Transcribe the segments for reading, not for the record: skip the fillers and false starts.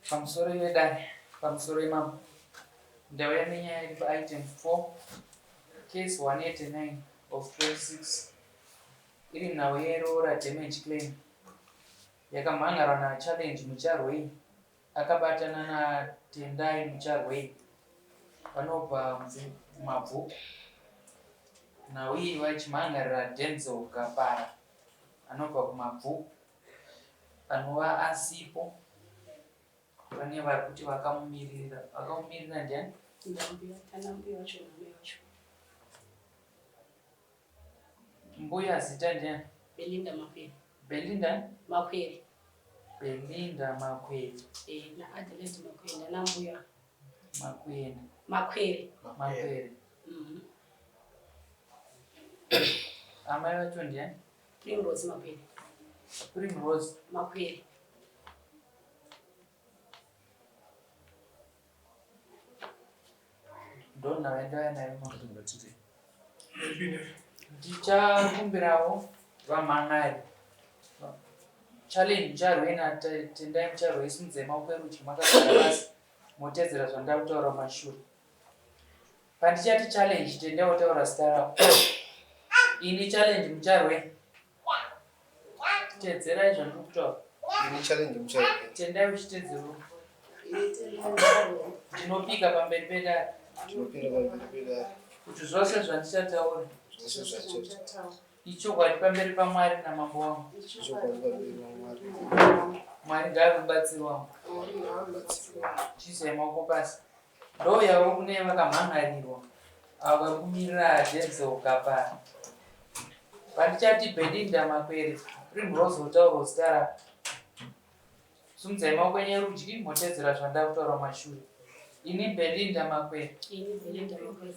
Pamusoro vedare, pamusoro imambo. Ndauya nenyaya iri paitem 4 case 189 of 26 iri nhau yeroora damage claim yakamhan'arwa naChallenge Mucharwei akabatana naTendai Mucharwei vanobva kuMabvuku. Nhau iyi vachimhan'arira Denzel Gapara anobva kuMabvuku anova asipo. Pane vari kuti vakamumirira. Vakamumirira ndiani? Ndambuya, ana mbuya vacho namai vacho. Mbuya zita ndiani? Belinda Makwere. Belinda? Makwere. Belinda Makwere. Eh, na Adelaide Makwere ndana mbuya. Makwere. Makwere. Makwere. Amai vacho ndiani? Primrose Makwere. Primrose Makwere. Ndonhau yandauya nayo mama. Ndichakumbirawo vamhan'ari. Challenge mucharwei naTendai mucharwei simudzai maoko erudyi makagara pasi motedzera zvandakutaura kumashure. Pandichati challenge tendai wotaura zita rako. Ini challenge mucharwei. Tedzerai zvandiri kutaura. Ini challenge mucharwei. Tendai uchitedzerwa. Ndinopika pamberi pedare. Ndinopinda pamberi pedare. Kuti zvose zvandichataura. Zvose zvandichataura. Ichokwadi pamberi paMwari namambo wangu. Ichokwadi pamberi paMwari. Mwari ngaave mubatsiri wangu. Mwari ngaave mubatsiri wangu. Chiisai maoko pasi. Ndouyawo kune vakamhan'arirwa avo vari kumirira Denzel Gapara. Pandichati Belinda Makwere, Primrose wotaurawo zita rako. Sumudzai maoko enyu erudyi motedzera zvandakutaura kumashure. Ini Belinda Makwere. Ini Belinda Makwere.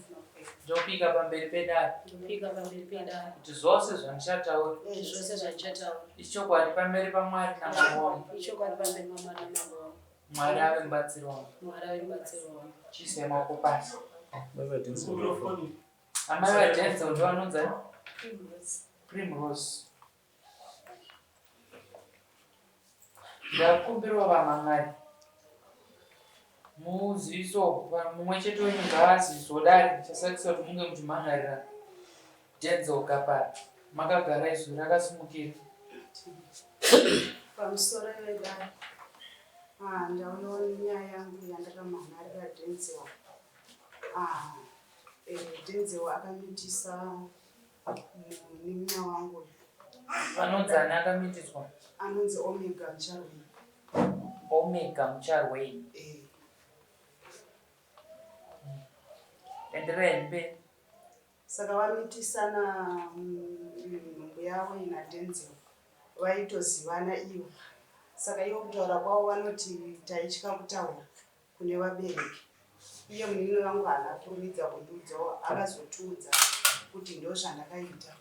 Ndopika pamberi pedare. Ndopika pamberi pedare. Kuti zvose zvandichataura. Kuti zvose zvandichataura. Ichokwadi pamberi paMwari namambo wangu. Ichokwadi pamberi paMwari namambo wangu. Mwari ave mubatsiri wangu. Mwari ave mubatsiri wangu. Chiisai maoko pasi. Amai vaDenzel ndo vanonzi ani? Primrose. Primrose. Ndakumbirawo vamhan'ari muziviso mumwe chete wenyu ngaaziviswo dare chasakisa kuti munge muchimhan'arira Denzel Gapara. Makagara izwi rakasimukira. Pamusoro vedare, ah, ndauyawo nenyaya yangu yandakamhan'arira Denzel. Ah, eh, Denzel akamitisa munin'ina wangu uyu. Vanonzi ani akamitiswa? Anonzi Omega Mucharwei. Omega Mucharwei. Eh. Endererai mberi. Saka vamitisana nhumbu yavo iyi naDenzel vaitozivana ivo. Saka ivo kutaura kwavo vanoti taitya kutaura kune vabereki. Iye munin'ina wangu haana kurumidza kundiudzawo akazotiudza kuti ndozvandakaita.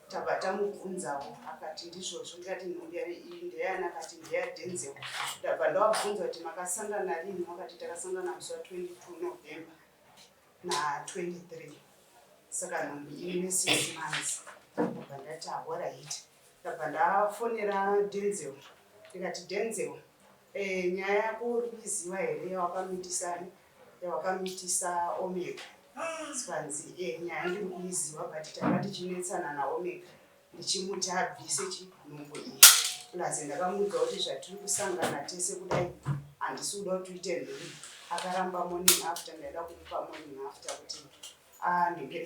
Tabva tamubvunzawo akati ndizvozvo ndikati nhumbu iyi ndeyani akati ndeyaDenzel. Ndabva ndavabvunza kuti makasangana rini vakati takasangana musi wa 22 November. na 23 saka nhumbu ine 6 months ndabva ndati ahoraiti ndabva ndafonera Denzel ndikati Denzel eh, nyaya yako uri kuiziva here yawakamitisani yawakamitisa Omega sikanzi eh, nyaya ndiri kuiziva but tanga tichinetsana naOmega ndichimuti abvise chinhumbu iyi plus ndakamuudza kuti zvatiri kusangana tese kudai handisi kuda kuti uite nhumbu akaramba morning after ndaida kumupa morning after kuti anenge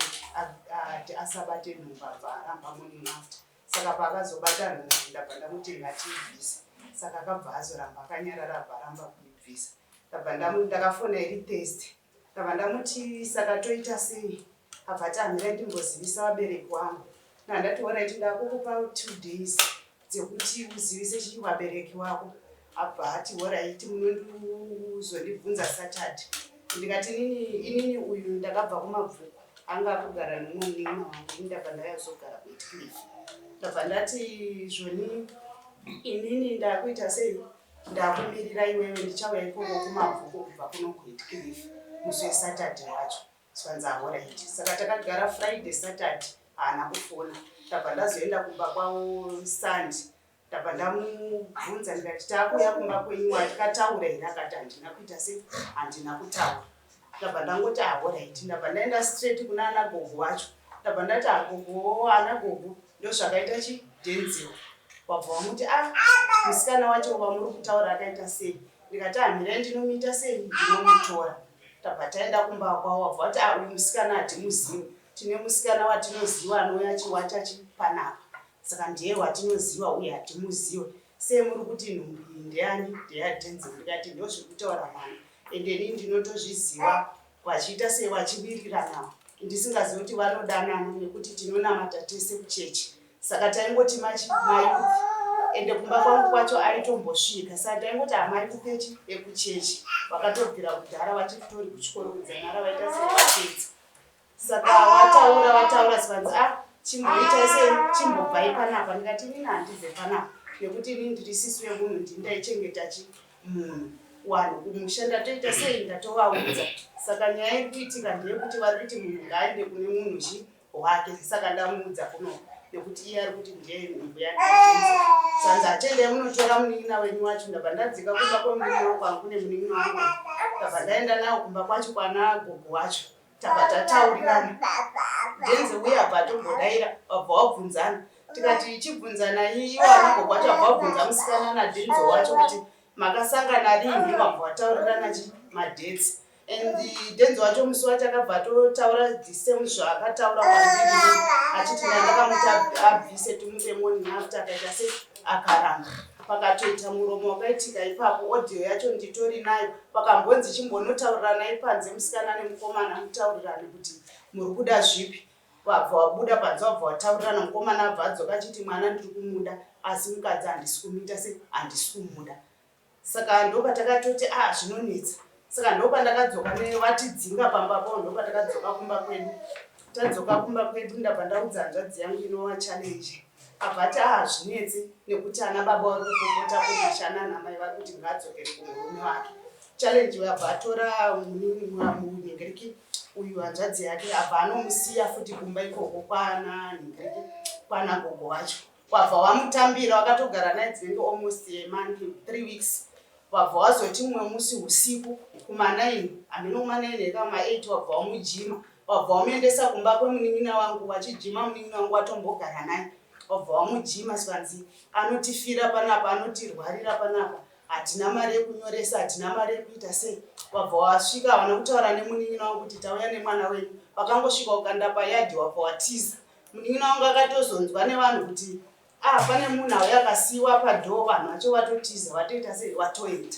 asabate nhumbu abva aramba morning after saka paakazobata nhumbu ndabva ndamuti ngatiibvise saka akabva azoramba akanyarara abva aramba kuibvisa ndabva ndakafona iri thursday Ndabva ndamuti saka toita sei? Abva ati amirai ndimbozivisa vabereki wangu. Ndandati horaiti ndakukupa two days dzekuti uzivise chii vabereki wako. Abva ati horaiti munondizondibvunza Saturday. Ndikati inini inini uyu ndakabva kumabvuku anga akugara nemumwe munin'ina wangu ini ndabva ndayazogara kuEtcliff. Ndabva ndati zvoni inini ndakuita sei Ndakumirira iwewe ndichauya ikoko kumabvuku kubva kuno kuHeathcliff musi weSaturday wacho. Zvikanzi ahoraiti. Saka takagara Friday Saturday haana kufona. Ndabva ndazoenda kumba kwavo Sunday. Ndabva ndamubvunza ndikati taakuuya kumba kwenyu watikataura here akati handina kuita sei handina kutaura. Ndabva ndangoti ahoraiti ndabva ndaenda straight kuna ana gogo wacho. Ndabva ndati agogo ana gogo ndozvakaita chi Denzel. Wabva wamuti ah musikana wacho wamuri kutaura akaita sei. Ndikati hamirai ndinomuita sei ndinomutora. Tabva taenda kumba kwavo wabva wati ah uyu musikana hatimuzivi. Tine musikana watinoziva anouya achiwacha chi panapa. Saka ndiye watinoziva uye hatimuzive. Sei muri kuti nhumbu iyi ndeyani ndeyaDenzel ndikati ndozviri kutaura mwana ende inini ndinotozviziva vachiita sei vachiwirirana ndisingazivi kuti vanodanana nekuti tinonamata tese kuchechi saka taingoti machi mayouth ende kumba kwangu kwacho aitombosvika saka taingoti hamayouth echi ekuchechi vakatobvira kudhara vachitori kuchikoro kudzamara vaita sevapedza Saka wataura wataura zivanzi ah chimboitai sei chimbobvai panapa ndikati inini handibve panapa nekuti inini ndiri sisi wemunhu ndini ndaichengeta chi munhu wanhu kumusha ndatoita sei ndatovaudza saka nyaya iri kuitika ndeyekuti vari kuti munhu ngaaende kune munhu chi wake saka ndamuudza kuno nekuti iye ari kuti ndiye mbuya sanzi atendei munotora munin'ina wenyu wacho ndabva ndadzika kumba kwemunin'ina wangu kwangu kune munin'ina wangu ndabva ndaenda nawo kumba kwacho kwana gogo wacho tabva tataurirana denze uye abva atombodaira vabva wabvunzana tikati chibvunzana iwo anagogo wacho abva wabvunza musikana nadenzo wacho kuti makasangana rinhi vabva wataurirana chi madates and denzo wacho musi wacho akabva atotaura the same zvaakataura kwandiri achiti ndandakamuti abvise timupe morning after akaita se akaramba Pakatoita muromo wakaitika ipapo audio yacho nditori nayo pakambonzi chimbonotauriranai panze musikana nemukomana mutaurirane kuti muri kuda zvipi vabva wabuda panze wabva wataurirana mukomana abva adzoka achiti mwana ndiri kumuda asi mukadzi handisi kumuita se handisi kumuda saka ndopatakatoti a ah, zvinonetsa saka ndopandakadzoka nevatidzinga pamba pavo ndopatakadzoka kumba kwedu tadzoka kumba kwedu ndabva ndaudza hanzvadzi yangu inova challenge abva ati ah hazvinetsi nekuti ana baba vari kupopota kumusha nanamai vari kuti ngaadzokere kumurume wake challenge abva atora munhingiriki uyu hanzvadzi yake abva anomusiya futi kumba ikoko kwana nhingiriki kwana gogo wacho wabva wamutambira wakatogara naye dzinenge almost a month three weeks wabva wazoti mumwe musi usiku kuma9 hameno kuma9 here kama8 wabva wamujima wabva wamuendesa kumba kwemunin'ina wangu wachijima munin'ina wangu watombogara naye wabva wamujima zvikanzi anotifira panapa anotirwarira panapa hatina mari yekunyoresa hatina mari yekuita sei wabva wasvika havana kutaura nemunin'ina wangu kuti tauya nemwana wenyu vakangosvika ukanda payadhi wabva watiza Munin'ina wangu akatozonzwa nevanhu kuti ah pane munhu auya akasiiwa padhoo vanhu vacho vatotiza vatoita sei vatoenda.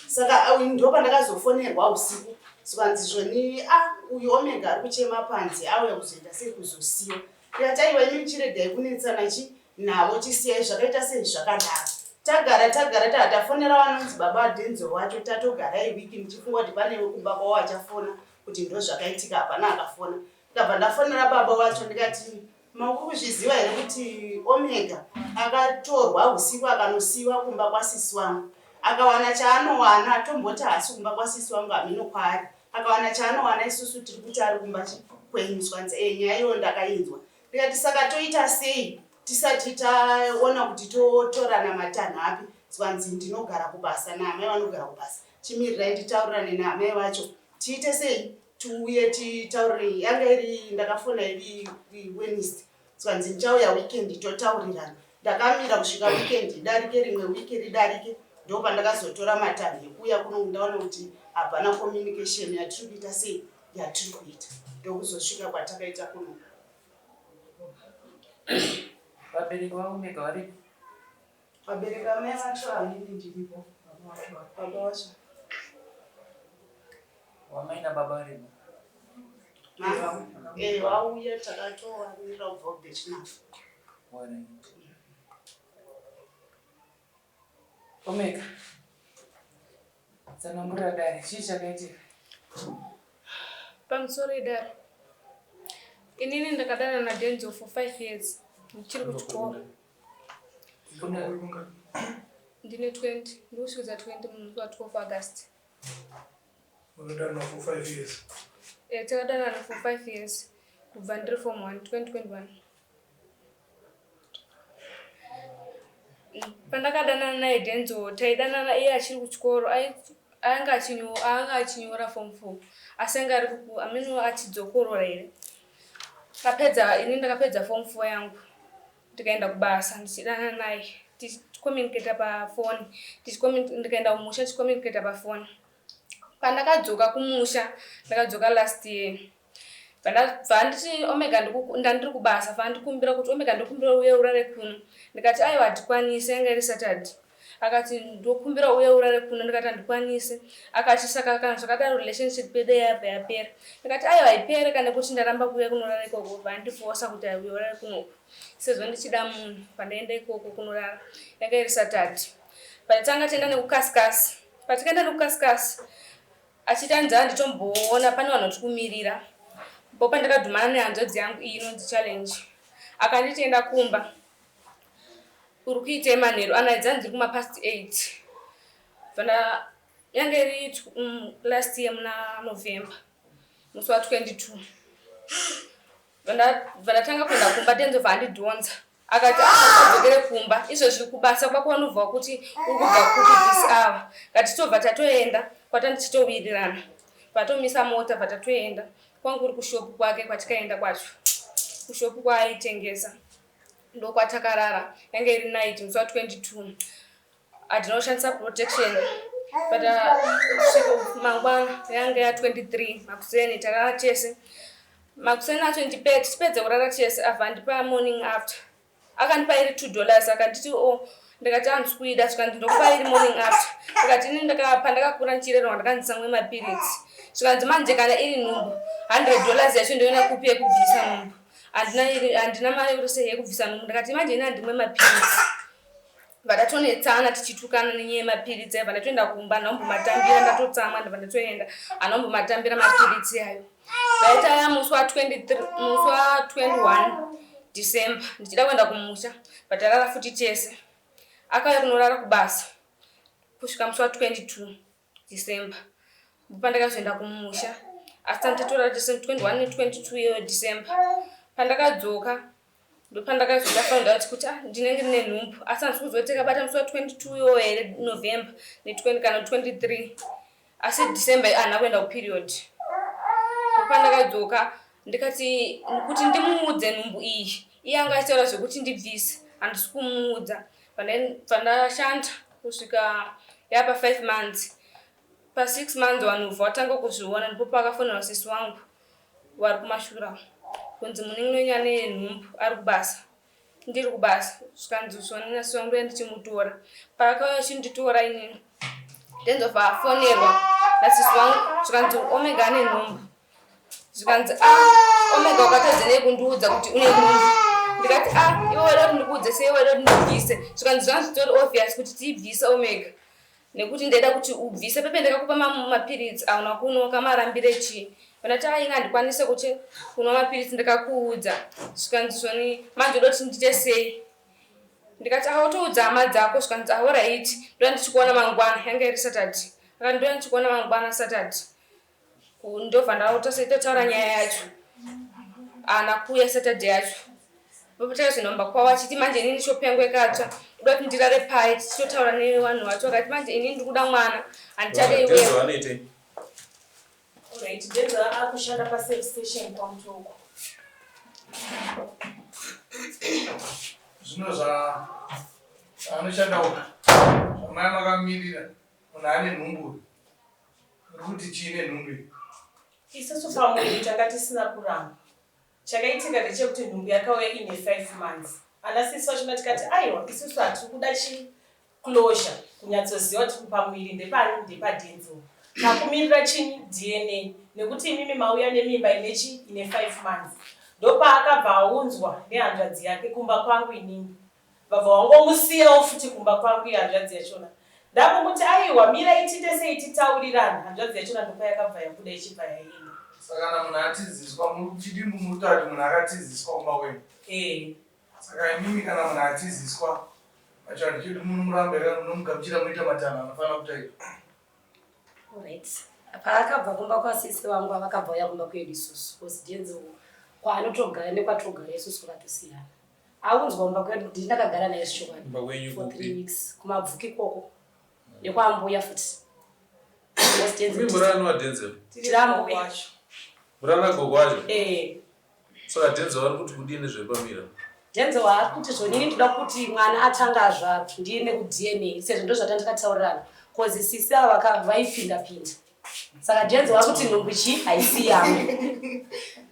Saka ah, ndopandakazofonerwa usiku zvikanzi zvoni ah uyu Omega ari kuchema panze auya kuzoita sei kuzosiiwa. Ndikati aiwa imi chiregai kunetsana chi navo chisiyai zvakaita sei zvakadaro. Tagara tagara taa tafonera vanonzi baba Denzel wacho tatogara iwiki ndichifunga kuti pane wekumba kwavo achafona kuti ndozvakaitika hapana akafona. Ndabva ndafonera baba wacho ndikati mauri kuzviziva here kuti Omega akatorwa usiku akanosiiwa kumba kwasisi wangu akawana chaanowana tomboti haasi kumba kwasisi wangu hameno kwaari akawana chaanowana isusu tiri kuti ari kumba kwenyu zvanzi e nyaya iyoyo ndakainzwa ndikati saka toita sei tisati taona kuti totorana matanho api zvanzi ndinogara kubasa naamai vanogara kubasa chimirirai nditaurirane naamai vacho tiite sei tiuye titaurire yanga iri ndakafona iri Wednesday zvanzi ndichauya weekend totaurirana ndakamira kusvika weekend idarike rimwe wiki ridarike ndopandakazotora matanho ekuuya kuno ndaona kuti hapana communication yatiri kuita sei yatiri kuita ndokuzosvika kwatakaita kuno Vabereki vavo mega varipi? Vabereki vamai vacho hanini ndiripo. Baba wacho. Wamai nababa varipo. Eh, vauya takatovarira kubva kuBirchenough. Alright. Omega. Tsanangurira dare, chii chakaitika? Pamusoro idare. Inini ndakadana naDenzel for 5 years ndichiri kuchikoro. Ndine 20, ndikusvikidza 20 musi wa 12 August. Makadanana for 5 years. Eh, takadanana for 5 years kubva ndiri form 1 2021. Pandakadanana naye Denzel taidanana iye achiri kuchikoro anga achinyora form 4 asi anga ari ameno achidzokorora here. Tapedza ini ndakapedza form 4 yangu ndikaenda kubasa ndichidanana naye tichicommunicata pafoni ndikaenda kumusha tichicommunicata pafoni. Pandakadzoka kumusha ndakadzoka last year bva nditi Omega ndandiri kubasa vandikumbira kuti Omega ndokumbira uye urare kuno ndikati aiwa handikwanise yanga iri Saturday akati ndokumbira uye urare kuno ndikati handikwanise akati saka kana zvakadaro relationship yedu yabva yapera ndikati aiwa haipere kana kuti ndaramba kuuya kunorara ikoko vandifosa kuti auye urare kunoko sezvo ndichida munhu pandaenda ikoko kunorara yanga iri Saturday patanga tienda nekukasikasi patikaenda nekukasikasi achiti anzi handitomboona pane vanhu vari kumirira mbo pandakadhumana nehanzvadzi yangu iyi inonzi Challenge akanditi enda kumba uri kuitei manheru anaidza ndiri kumapast 8 vana yange iri last year muna November musi wa22 vandatanga kuenda kumba tenzobva andidhonza akati adzokere kumba izvezvi kubasa kwako vanobva kuti uri kubva kupi this hour ngatitobva tatoenda kwatandichitowirirana vatomisa mota bvatatoenda kwangu uri kushopu kwake kwatikaenda kwacho kushopu kwaaitengesa ndokwatakarara yange iri night musi wa22 hatina kushandisa protection but svika mangwana yange ya23 makuseni tarara chese makuseni acho tichipedza kurara chese abva andipa morning after akandipa iri $2 akanditi o oh, ndikati handisi kuida zvikanzi ndokupa iri morning after ndikati ini pandakakura ndichirerwa ndakanzisamwe mapiritsi zvikanzi manje kana iri nhumbu $100 yacho ndoina kupi yekubvisa nhumbu handina mari yekutose yekubvisa nhumbu ndikati manje ini handimwe mapiritsi vatatonetsana tichitukana nenyaya yemapiritsi ayo vandatoenda kumba handambomatambira ndatotsamwa ndabva ndatoenda handambomatambira mapiritsi ayo vaita ya musi wa23 musi wa21 December ndichida kuenda kumusha vatarara futi tese akauya kunorara kubasa kusvika musi wa22 December pandakazoenda kumusha asi tandatorara tese 21 ne22 iyoyo December pandakadzoka ndopandakazoda find out kuti ah, ndinenge ndine nhumbu asi handisi kuziva kuti takabata musi wa22 iyoyo here November ne20 kana 23 asi December handina kuenda kuperiod ndopandakadzoka ndikati kuti ndimuudze nhumbu iyi iye anga achitaura zvekuti ndibvise handisi kumuudza pandashanda kusvika yapa 5 months pa6 months vanhu bva watanga kuzviona ndipo pakafonera sisi wangu vari kumashura kunzi munin'ina wenyu ane nhumbu ari kubasa ndiri kubasa zvikanzi zvonina sisi wangu ndichimutora paakauya achinditora inini ndenzobva afonerwa nasisi wangu zvikanzi Omega ane nhumbu zvikanzi a ah, Omega ukatadza nei kundiudza kuti une nhumbu ndikati a ah, iwe waida kuti ndikuudze sei waida kuti ndibvise zvikanzi zvanga zvitori obvious kuti tiibvise Omega nekuti ndaida kuti ubvise pepe ndakakupa mapiritsi auna kunwa kamarambire chii vandati ainga handikwanise kuti kunwa mapiritsi ndakakuudza zvikanzi zvoni manje uda kuti ndiite sei ndikati autoudza hama dzako zvikanzi alright ndoda ndichikuona mangwana yanga iri Saturday akati ndoda ndichikuona mangwana Saturday ndobva ndatotaura nyaya yacho ana kuuya Saturday yacho takazonomba kwavo achiti manje inini shopu yangu yakatsva uda kuti ndirare pai tichitotaura nevanhu vacho akati manje inini ndiri kuda mwana handichade iwe Right, Denzel akushanda paservice station kwaMutoko. Zvino zvaanoshanda uka zvamai makamirira munhu ane nhumbu uri kuti chii nenhumbu iyi? Isusu pamuviri tanga tisina kuramba. Chakaitika ndechekuti nhumbu yakauya ine 5 months. Ana sisi vachona tikati aiwa isusu hatiri kuda chi closure kunyatsoziva kuti pamuviri ndepani ndepaDenzel. Takumirira chini DNA nekuti imimi mauya nemimba ine chi ine 5 months. Ndopaakabva aunzwa nehanzvadzi yake kumba kwangu inini. Vabva wangomusiyawo futi kumba kwangu iye hanzvadzi yachona. Ndakumuti aiwa mirai tiite sei titaurirane hanzvadzi yachona ndopayakabva yabuda ichibva yaenda. Saka kana munhu atiziswa chidimbu muri kutaura kuti munhu akatiziswa kumba kwenyu Eh. Saka imimi kana munhu atiziswa pachivanhu chedu munomuramba here kana munomugamuchira moita matanho anofanira kutaitwa? Alright. Paakabva kumba kwasisi vangu vakabva uya kumba kwedu isusu. Because Denzel kwaanotogara nekwatogara isusu kwakatosiyana. Aunzwa kumba kwedu ndini ndakagara naye zvechokwadi. Kumba kwenyu For kupi? 3 weeks kumabvuki ikoko. Nekwambuya futi. Imi murani waDenzel? Tirambuya. Murani wagogo wacho? Eh. Saka Denzel vari kuti kudini zvepamira? Denzel ari kuti zvonini ndoda kuti mwana atanga azvarwa ndiende kuDNA sezvo ndozvatandikataurirana cause sisi ava ka vaipinda pinda. Saka Denzel ari kuti nhumbu chii haisi yangu.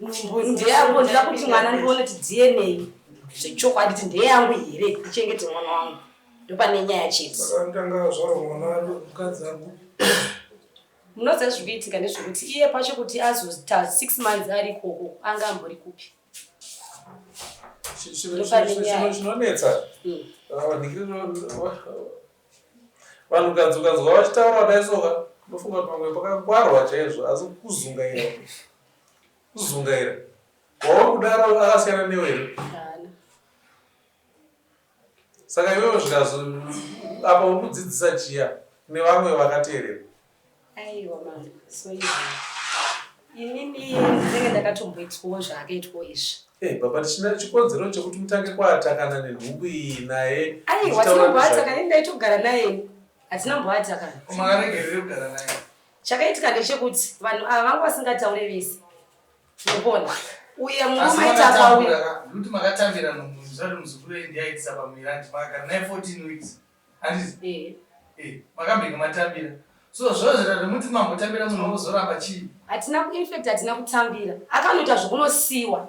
Nhumbu ndeyangu ndoda kuti mwana ndione kuti DNA zvechokwadi kuti ndeyangu here ndichengete mwana wangu. Ndopane nyaya chete. Saka anotanga azvarwa mwana mukadzi ari kupi? Munoziva zviri kuitika ndezvekuti iye pacho kuti azoita 6 months ari ikoko anga ambori kupi? Ndopane nyaya. Chinonetsa vanhukadzi ukanzwa vachitaura kudai soka unofunga kuti pamwe pakangwarwa chaizvo asi kuzungaira kuzungaira wauri kudaro akasiyana newe here Saka iwewe zvikazo apa uri kudzidzisa chiya kune vamwe vakateerera. Aiwa mama, so izvi inini ndinenge ndakatomboitwawo zvaakaitwawo izvi. Eh, baba tichina chikonzero chekuti mutange kwatakana nenhumbu iyi naye. Aiwa tinomboatakana ini ndaitogara naye. Hatina mboatakana. Makaregerere kugara naye. Chakaitika ndechekuti vanhu ava vanga vasingataure vese. Unopona. Uye murume aiti akauya. Kuti makatambira nhumbu zvisati muzukuru enyu ndiye aitisa pamuviri hanti makagara naye 14 weeks. Handiti? Eh. Eh, makambenge matambira. So zvozvira zvemuti mambotambira munhu wozoramba chii? Hatina in fact hatina kutambira. Akanoita zvokunosiwa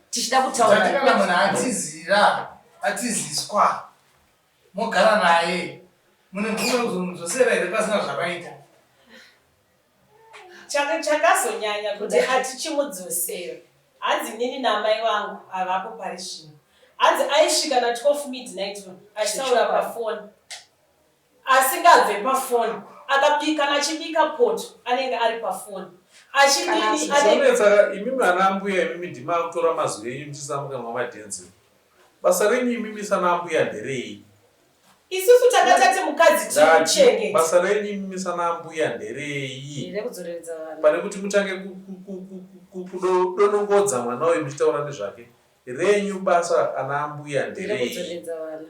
tichida kutaura. Tati kana munhu atizira, atiziswa mogara naye. Mune mvumo yekuzomudzosera here pasina zvamaita? Chakazonyanya kuti atichimudzosera hanzi nini namai vangu havapo pari zvino hanzi aisvika na 12 midnight achitaura pafoni asingabve pafoni akabika kana achibika poto anenge ari pafoni achidini anenge imimi ana ambuya imimi ndimi akutora mazwi enyu muchisamuka mwamadhenzi Basa renyu imimi sana ambuya nderei? Isusu tanga tati mukadzi tiri kuchengeta. Basa renyu imimi sana ambuya nderei? Rekudzoreredza vana. Pane kuti mutange kudonongodza mwana uyu muchitaura nezvake. Renyu basa ana ambuya nderei? Rekudzoreredza vana.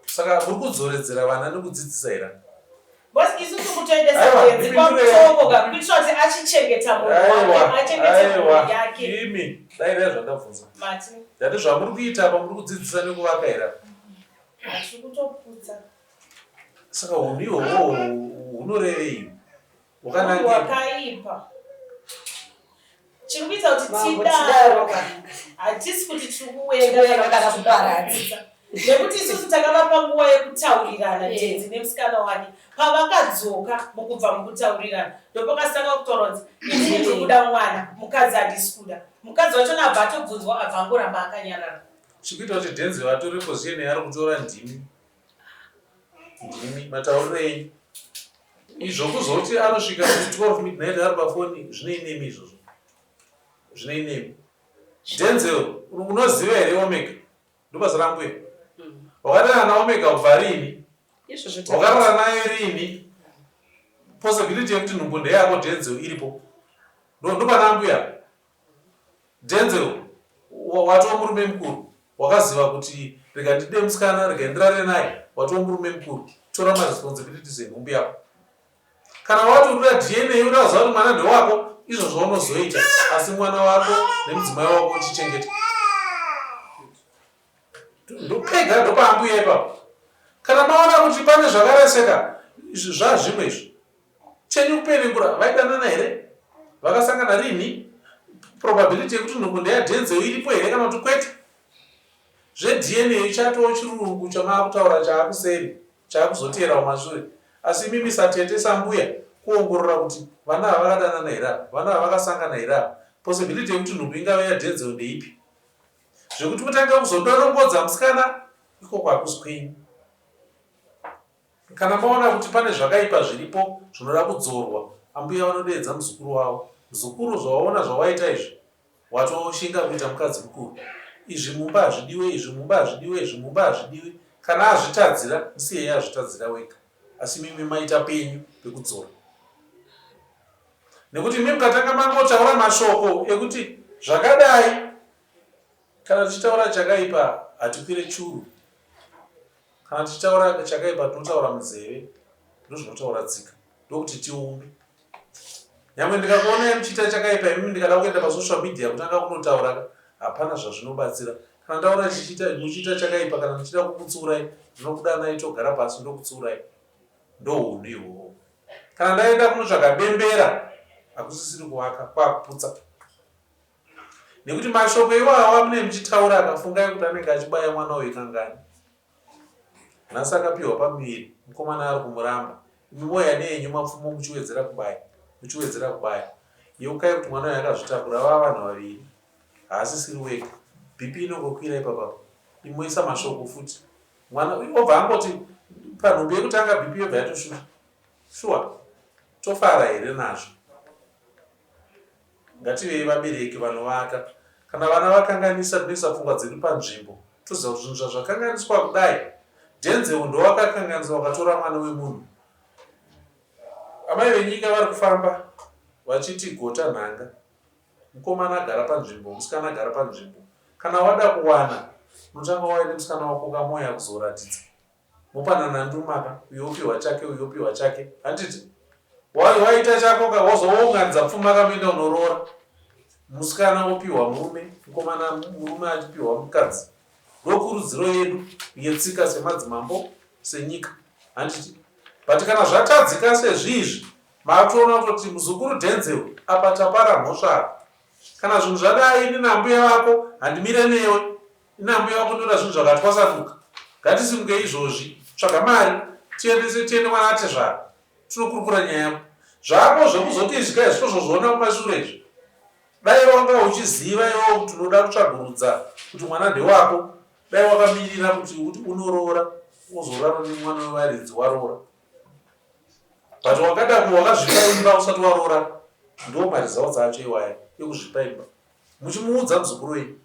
Saka muri kudzoredzera vana nekudzidzisa here? Boss isusu kutoendesa muenzi kwamutoko ka kuitira kuti achichengeta munhu wake achengete mhuri yake. Imi dai dai zvandabvunza. Mati. Ndati zvamuri kuita apa muri kudzidzisa nekuvaka here apa? Hatiri kutoputsa. Saka hunhu ihwohwo hunorevei? Wakanangei? Wakaipa. Chiri kuita kuti tidaro hatisi kuti tiri kuwenga kana kuparadza nekuti isusu takavapa nguva yekutaurirana tenzi nemusikana wake pavakadzoka mukubva mukutaurirana ndopakasanga kutaura kunzi inini ndiri kuda mwana mukadzi handisi kuda mukadzi wachona abva atobvunzwa abva angoramba akanyarara Chikuita kuti Denzel atore position yaari kutora ndimi. Ndimi matauriro enyu. Izvo kuzoti anosvika 12 midnight ari pafoni zvinei nemi izvozvo. Zvinei nemi. Denzel unoziva here Omega? Ndobasa rambuya. Wakarara naOmega kubva rini? Wakarara naye rini? Possibility yekuti nhumbu ndeyako Denzel iripo. Ndopana ambuya. Denzel watova murume mukuru wakaziva kuti rega ndide musikana rega ndirare naye watova murume mukuru tora maresponsibilities enhumbu yako kana wati urikuda dna uraziva kuti mwana ndewako izvozvo unozoita asi mwana wako nemudzimai wako uchichengeta ndopega ndopaambuya ipapo kana maona kuti pane zvakareseka zvazvimwe izvi chenyu kupenengura vaidanana here vakasangana rinhi probability yekuti nhumbu ndeyadenzel iripo here kana kuti kwete zvedna chatoo chirungu chamaakutaura chaakuseri chaakuzoteera kumashure asi imimi satete sambuya kuongorora kuti vana ava vakadanana here ava vana ava vakasangana here ava possibility yekuti nhumbu ingave yadenzel ndeipi Zvekuti mutange kuzodorongodza musikana ikoko hakusi kwenyu. Kana maona kuti pane zvakaipa zviripo zvinoda kudzorwa, ambuya vanodeedza muzukuru wavo. Muzukuru zvawaona zvawaita izvi watoshinga kuita mukadzi mukuru. Izvi mumba hazvidiwe, izvi mumba hazvidiwe, izvi mumba hazvidiwi. Kana azvitadzira musiyei azvitadzira wega. Asi imimi maita penyu pekudzora. Nekuti imi mukatanga mangotaura mashoko ekuti zvakadai. Kana tichitaura chakaipa hatikwire churu. Kana tichitaura chakaipa tinotaura munzeve, ndozvinotaura tsika, ndokuti tiumbe. Nyangwe ndikakuonai muchiita chakaipa imimi ndikada kuenda pasocial media kutanga kunotaura hapana zvazvinobatsira. Kana ndaona muchiita chakaipa kana ndichida kukutsuurai ndinokudanai togara pasi ndokutsuurai. Ndohunhu ihwohwo. Kana ndaenda kunotsvaga bembera hakusisiri kuvaka kwakuputsa. Nekuti mashoko iwawo amunenge muchitaura akafungai kuti anenge achibaya mwana uyu kangani. Nhasi akapiwa pamuviri, mukomana ari kumuramba. Imi moya neyenyu mapfumo muchiwedzera kubaya, muchiwedzera kubaya. Yeukai kuti mwana uyu akazvitakura vava vanhu vaviri. Haasisiri wega. BP inongokwira ipapapa. Imi moisa mashoko futi. Mwana uyu obva angoti panhumbi yekutanga BP yobva yatoshuta. Shuwa tofara here nazvo? Ngativei vabereki vanovaka. Kana vana vakanganisa tinoisa pfungwa dzedu panzvimbo toziva kuti zvinhu zvazvakanganiswa kudai Denzel ndowakakanganisa wakatora mwana wemunhu. Amai venyika vari kufamba vachiti gota nhanga. Mukomana agara panzvimbo, musikana agara panzvimbo. Kana wada kuwana unotanga wauya nemusikana wako kamoya kuzoratidza. Mopanana nduma ka, uyo opiwa chake, uyo opiwa chake. Handiti? Waita chako ka, wozounganidza pfuma ka moenda unoroora. Musikana opiwa murume, mukomana murume achipiwa mukadzi. Ndokurudziro yedu yetsika semadzimambo, senyika. Handiti? But kana zvatadzika sezviizvi, makutoona kutoti muzukuru Denzel apa tapara mhosva apa. Kana zvinhu zvadai ini nambuya vako handimire newe. Ini ambuya vako ndoda zvinhu zvakatwasanuka. Ngatisimuke izvozvi. Tsvaga mari tiendese tiende kwana atezvara. Tinokurukura nyaya yako. Zvako zvekuzoti izvi ka izvi tozozviona kumashure izvi. Dai wanga uchiziva iwewe kuti unoda kutsvagurudza kuti mwana ndewako, dai wakamirira kuti unoroora wozorara nemwana wevaridzi waroora. But wakada wakazvipa imba usati waroora ndo maresults acho iwaya ekuzvipa imba. Muchimuudza muzukuru wenyu.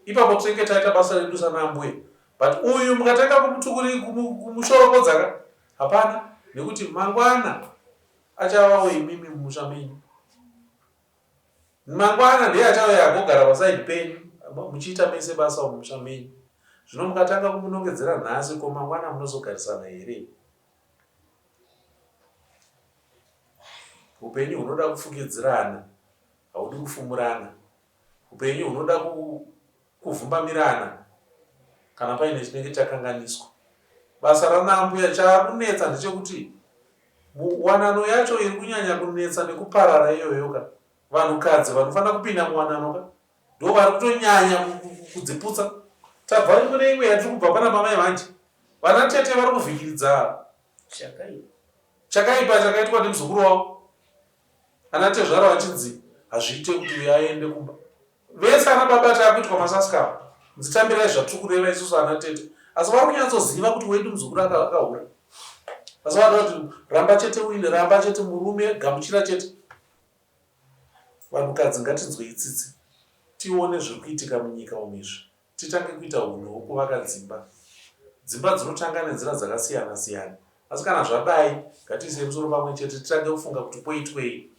Ipapo tinenge taita basa redu sana ambuya. But uyu mukatanga kumutukuri kumushoropodza ka hapana nekuti mangwana achavawo imimi mumusha menyu. Mangwana ndiye achauya agogara pasaidi penyu muchiita mese basa mumusha menyu. Zvino mukatanga kumunongedzera nhasi ko mangwana munozogarisana here? Upenyu hunoda kufukidzirana haudi kufumurana. Upenyu hunoda kuvhumbamirana kana paine chinenge chakanganiswa. Basa ranaambuya chaakunetsa ndechekuti wanano yacho iri kunyanya kunetsa nekuparara iyoyo ka. Vanhukadzi vanofanira kupinda muwanano ka ndo vari kutonyanya kudziputsa. Tabva kune imwe yatiri kubva pana mamai manje. Vana tete vari kuvhikiridza chakaipa chakaitwa nemuzukuru wavo. Ana tezvara vachinzi hazviite kuti uyo aende kumba. Vese ana baba taakuitwa masaskam. Nzitambirai zvatiri kureva isusu ana tete. Asi vari kunyatsoziva kuti wedu muzukuru akahura. Asi vanoda kuti ramba chete uine ramba chete murume gamuchira chete. Vanhukadzi ngatinzwei tsitsi tione zviri kuitika munyika umu izvi. Titange kuita hunhu hwekuvaka dzimba. Dzimba dzinotanga nenzira dzakasiyana siyana. Asi kana zvadai, ngatiisei musoro pamwe chete titange kufunga kuti poitwei.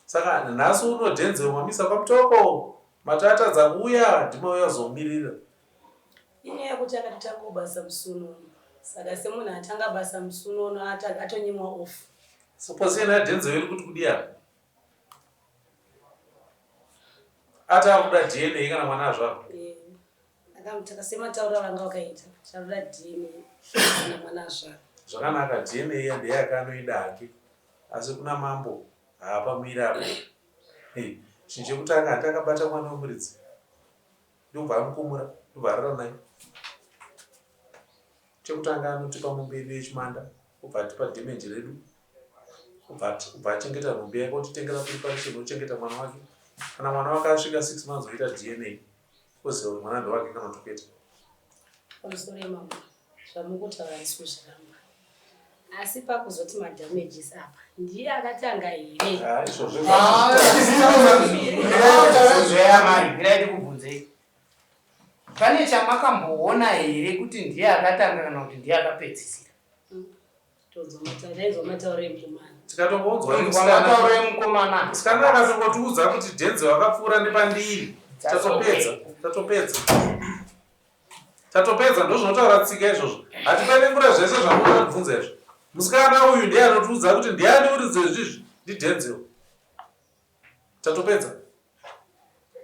Saka nhasi uno Denzel mamisa kwaMutoko, mati atadza kuuya, ndimauya kuzomumirira. Inyaya yekuti akatotangawo basa musi unono. Saka semunhu atanga basa musi unono atonyimwa off. Suppose yena Denzel iri kuti kudii apa? Ati akuda DNA kana mwana azvarwa. Eh, akamutaka sematauriro avanga vakaita. Charoda DNA kana mwana azvarwa. Zvakanaka DNA iya ndeyake anoida hake asi kuna mambo haapamiri apo. Hey, chinhu chekutanga hati akabata mwana wemuridzi ndobva amukumura ndobva arara naye. Chekutanga anotipa mombe yedu yechimanda obva atipa damage redu obva achengeta nhumbi yake otitengera preparation ochengeta mwana wake. Kana mwana wake asvika 6 months oita DNA oziva kuti mwana ndewake kana kuti kwete. Pamusoro imambo zvamukutaura handisi kuzviramba asi pakuzoti madamages apa ndiye akatanga here? Ah, izvozvo Amai, mirai ndikubvunzei. Pane chamakamboona here kuti ndiye akatanga kana kuti ndiye akapedzisira? Tainzwa matauro emukomana. Tikatongonzwa matauro emukomana. Musikana akatongotiudza kuti Denzel akapfuura nepandiri. Tatopedza. Tatopedza. Tatopedza ndozvinotaura tsika izvozvo. Hatipenengure zvese zvamunoda kubvunza izvo. Musikana uyu ndiye anotiudza kuti ndiani uridze izvizvi ndiDenzel. Tatopedza.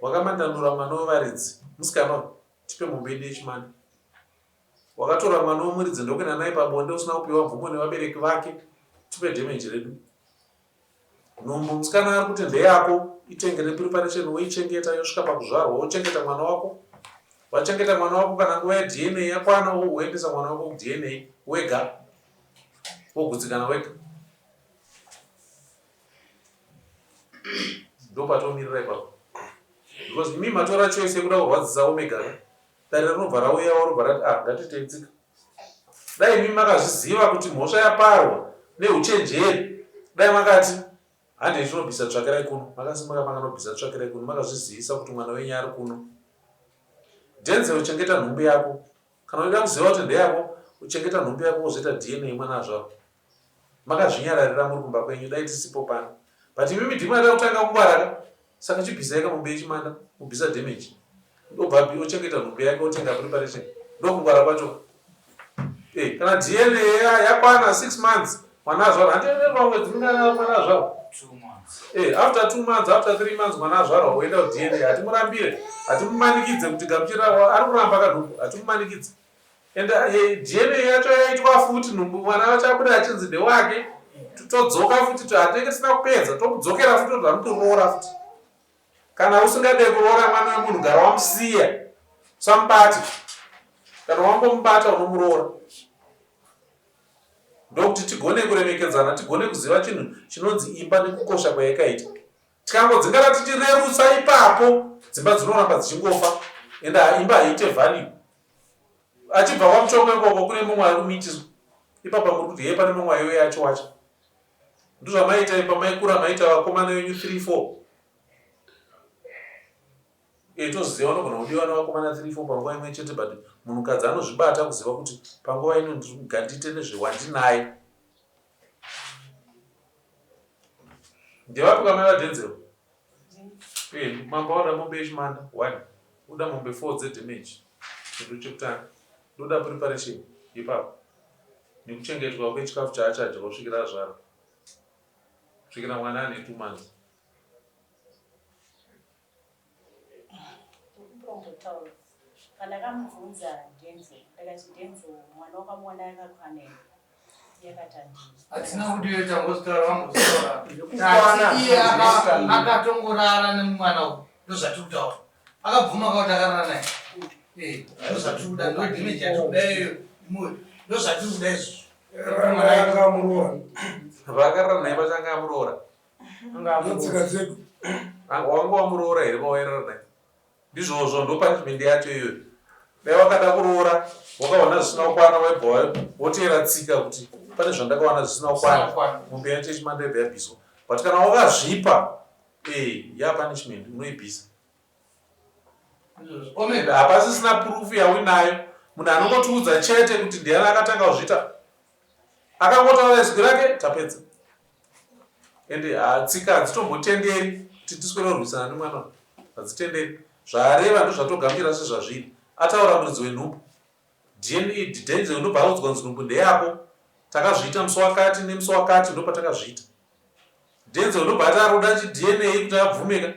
Wakamandanura mwana wevaridzi. Musikana uyu tipe mombe yedu yechimanda. Wakatora mwana wemuridzi ndokuenda naye pabonde usina kupiwa mvumo nevabereki vake. Tipe damage redu. Nhumbu musikana ari kuti ndeyako itengere preparation woichengeta yosvika pakuzvarwa wochengeta mwana wako. Wachengeta mwana wako kana nguva yeDNA yakwana woendesa mwana wako kuDNA wega wogutsikana wega. Ndopatomirira ipapo. Because imi matora choice yekuda kurwadzisa Omega ka. Dare rinobva rauyawo robva rati ah ngatiitei tsika. Dai imi makazviziva kuti mhosva yaparwa neuchenjeri dai makati handei tinobvisa tsvakirai kuno. Makasimuka makanobvisa tsvakirai kuno makazvizivisa kuti mwana wenyu ari kuno. Denzel chengeta nhumbu yako. Kana uchida kuziva kuti ndeyako chengeta nhumbu yako wozoita DNA mwana azvarwa. Makazvinyararira muri kumba kwenyu dai tisipo pano. But imimi ndimi mada kutanga kungwara ka. Saka chibvisai kamombe yechimanda mobvisa damage. Ndobva ochengeta nhumbu yake otenga preparation. Ndokungwara kwacho. Eh, kana DNA yakwana 6 months mwana azvarwa. Handienderwa mwedzi mingana mwana azvarwa. Eh, after 2 months, after 3 months mwana azvarwa woenda ku DNA. Hatimurambire, hatimumanikidze kuti gamuchira ari kuramba kanhumbu. Hatimumanikidze. And eh, DNA yacho yaitwa futi nhumbu mwana wacho abuda achinzi ndewake todzoka futi hatinenge tisina kupedza tomudzokera futi tobva mukuroora futi kana usingade kuroora mwana wemunhu gara wamusiya usamubate kana wangomubata unomuroora ndokuti tigone kuremekedzana tigone kuziva chinhu chinonzi imba nekukosha kwayakaita Tikangodzingara tichirerutsa ipapo dzimba dzinoramba dzichingofa and imba haiite value. Achibva kwaMuchongo ikoko kune mumwe ari kumitiswa ipapa muri kuti hee pane mumwe aiuya achiwacha. Ndozvamaiita pamaikura maiita vakomana venyu 3 4 Eh, toziva unogona kudiwa nevakomana 3 4 panguva imwe chete but munhukadzi anozvibata kuziva kuti panguva ino ndiri kugandiite nezvewandinaye. Ndevapi kamai vaDenzel? Eh, mambo wada mombe yechimanda one, uda mombe four dzedamage chinhu chekutanga ndoda preparation ipapo nekuchengetwa kwechikafu chaachadya kusvikira azvara kusvikira mwana ane 2 months. Ndirikurombotaura pandakamubvunza Denzel ndakati Denzel mwana wakamuwana akakwana here iye akati handina. Hatina kuti iwe tangozotaura vambozotaura. Zvekukwana Tati iye hazvina. Akatongorara nemwana uyu ndozvatiri kutaura. Akabvuma kakuti akarara naye. Eh, ndozvatiri kuda ndo damage yatiri kuda iyoyo. Ndozvatiri kuda izvozvo. Anga amuroora. Vakarara naye pachanga amuroora. Tsika dzedu. Wanga wamuroora here pawairara naye? Ndizvozvo ndo punishment yacho iyoyo. Dai wakada kuroora wakawana zvisina kukwana waibva woteera tsika kuti pane zvandakawana zvisina kukwana mombe yacho yechimanda yobva yabviswa. But kana wakazvipa eh ya punishment unoibvisa. Hapasisina proof yauinayo. Munhu anongotiudza chete kuti ndiani akatanga kuzviita. Akangotaura izwi rake tapedza. Ende tsika hadzitombotenderi kuti tiswere kurwisana nemwana hadzitenderi. Zvaareva ndozvatogamuchira sezvazviri. Ataura muridzi wenhumbu. DNA Denzel ndobva audzwa kunzi nhumbu ndeyako. Takazviita musi wakati nemusi wakati ndopatakazviita. Denzel ndobva ati ari kuda chiDNA kuti abvumeka.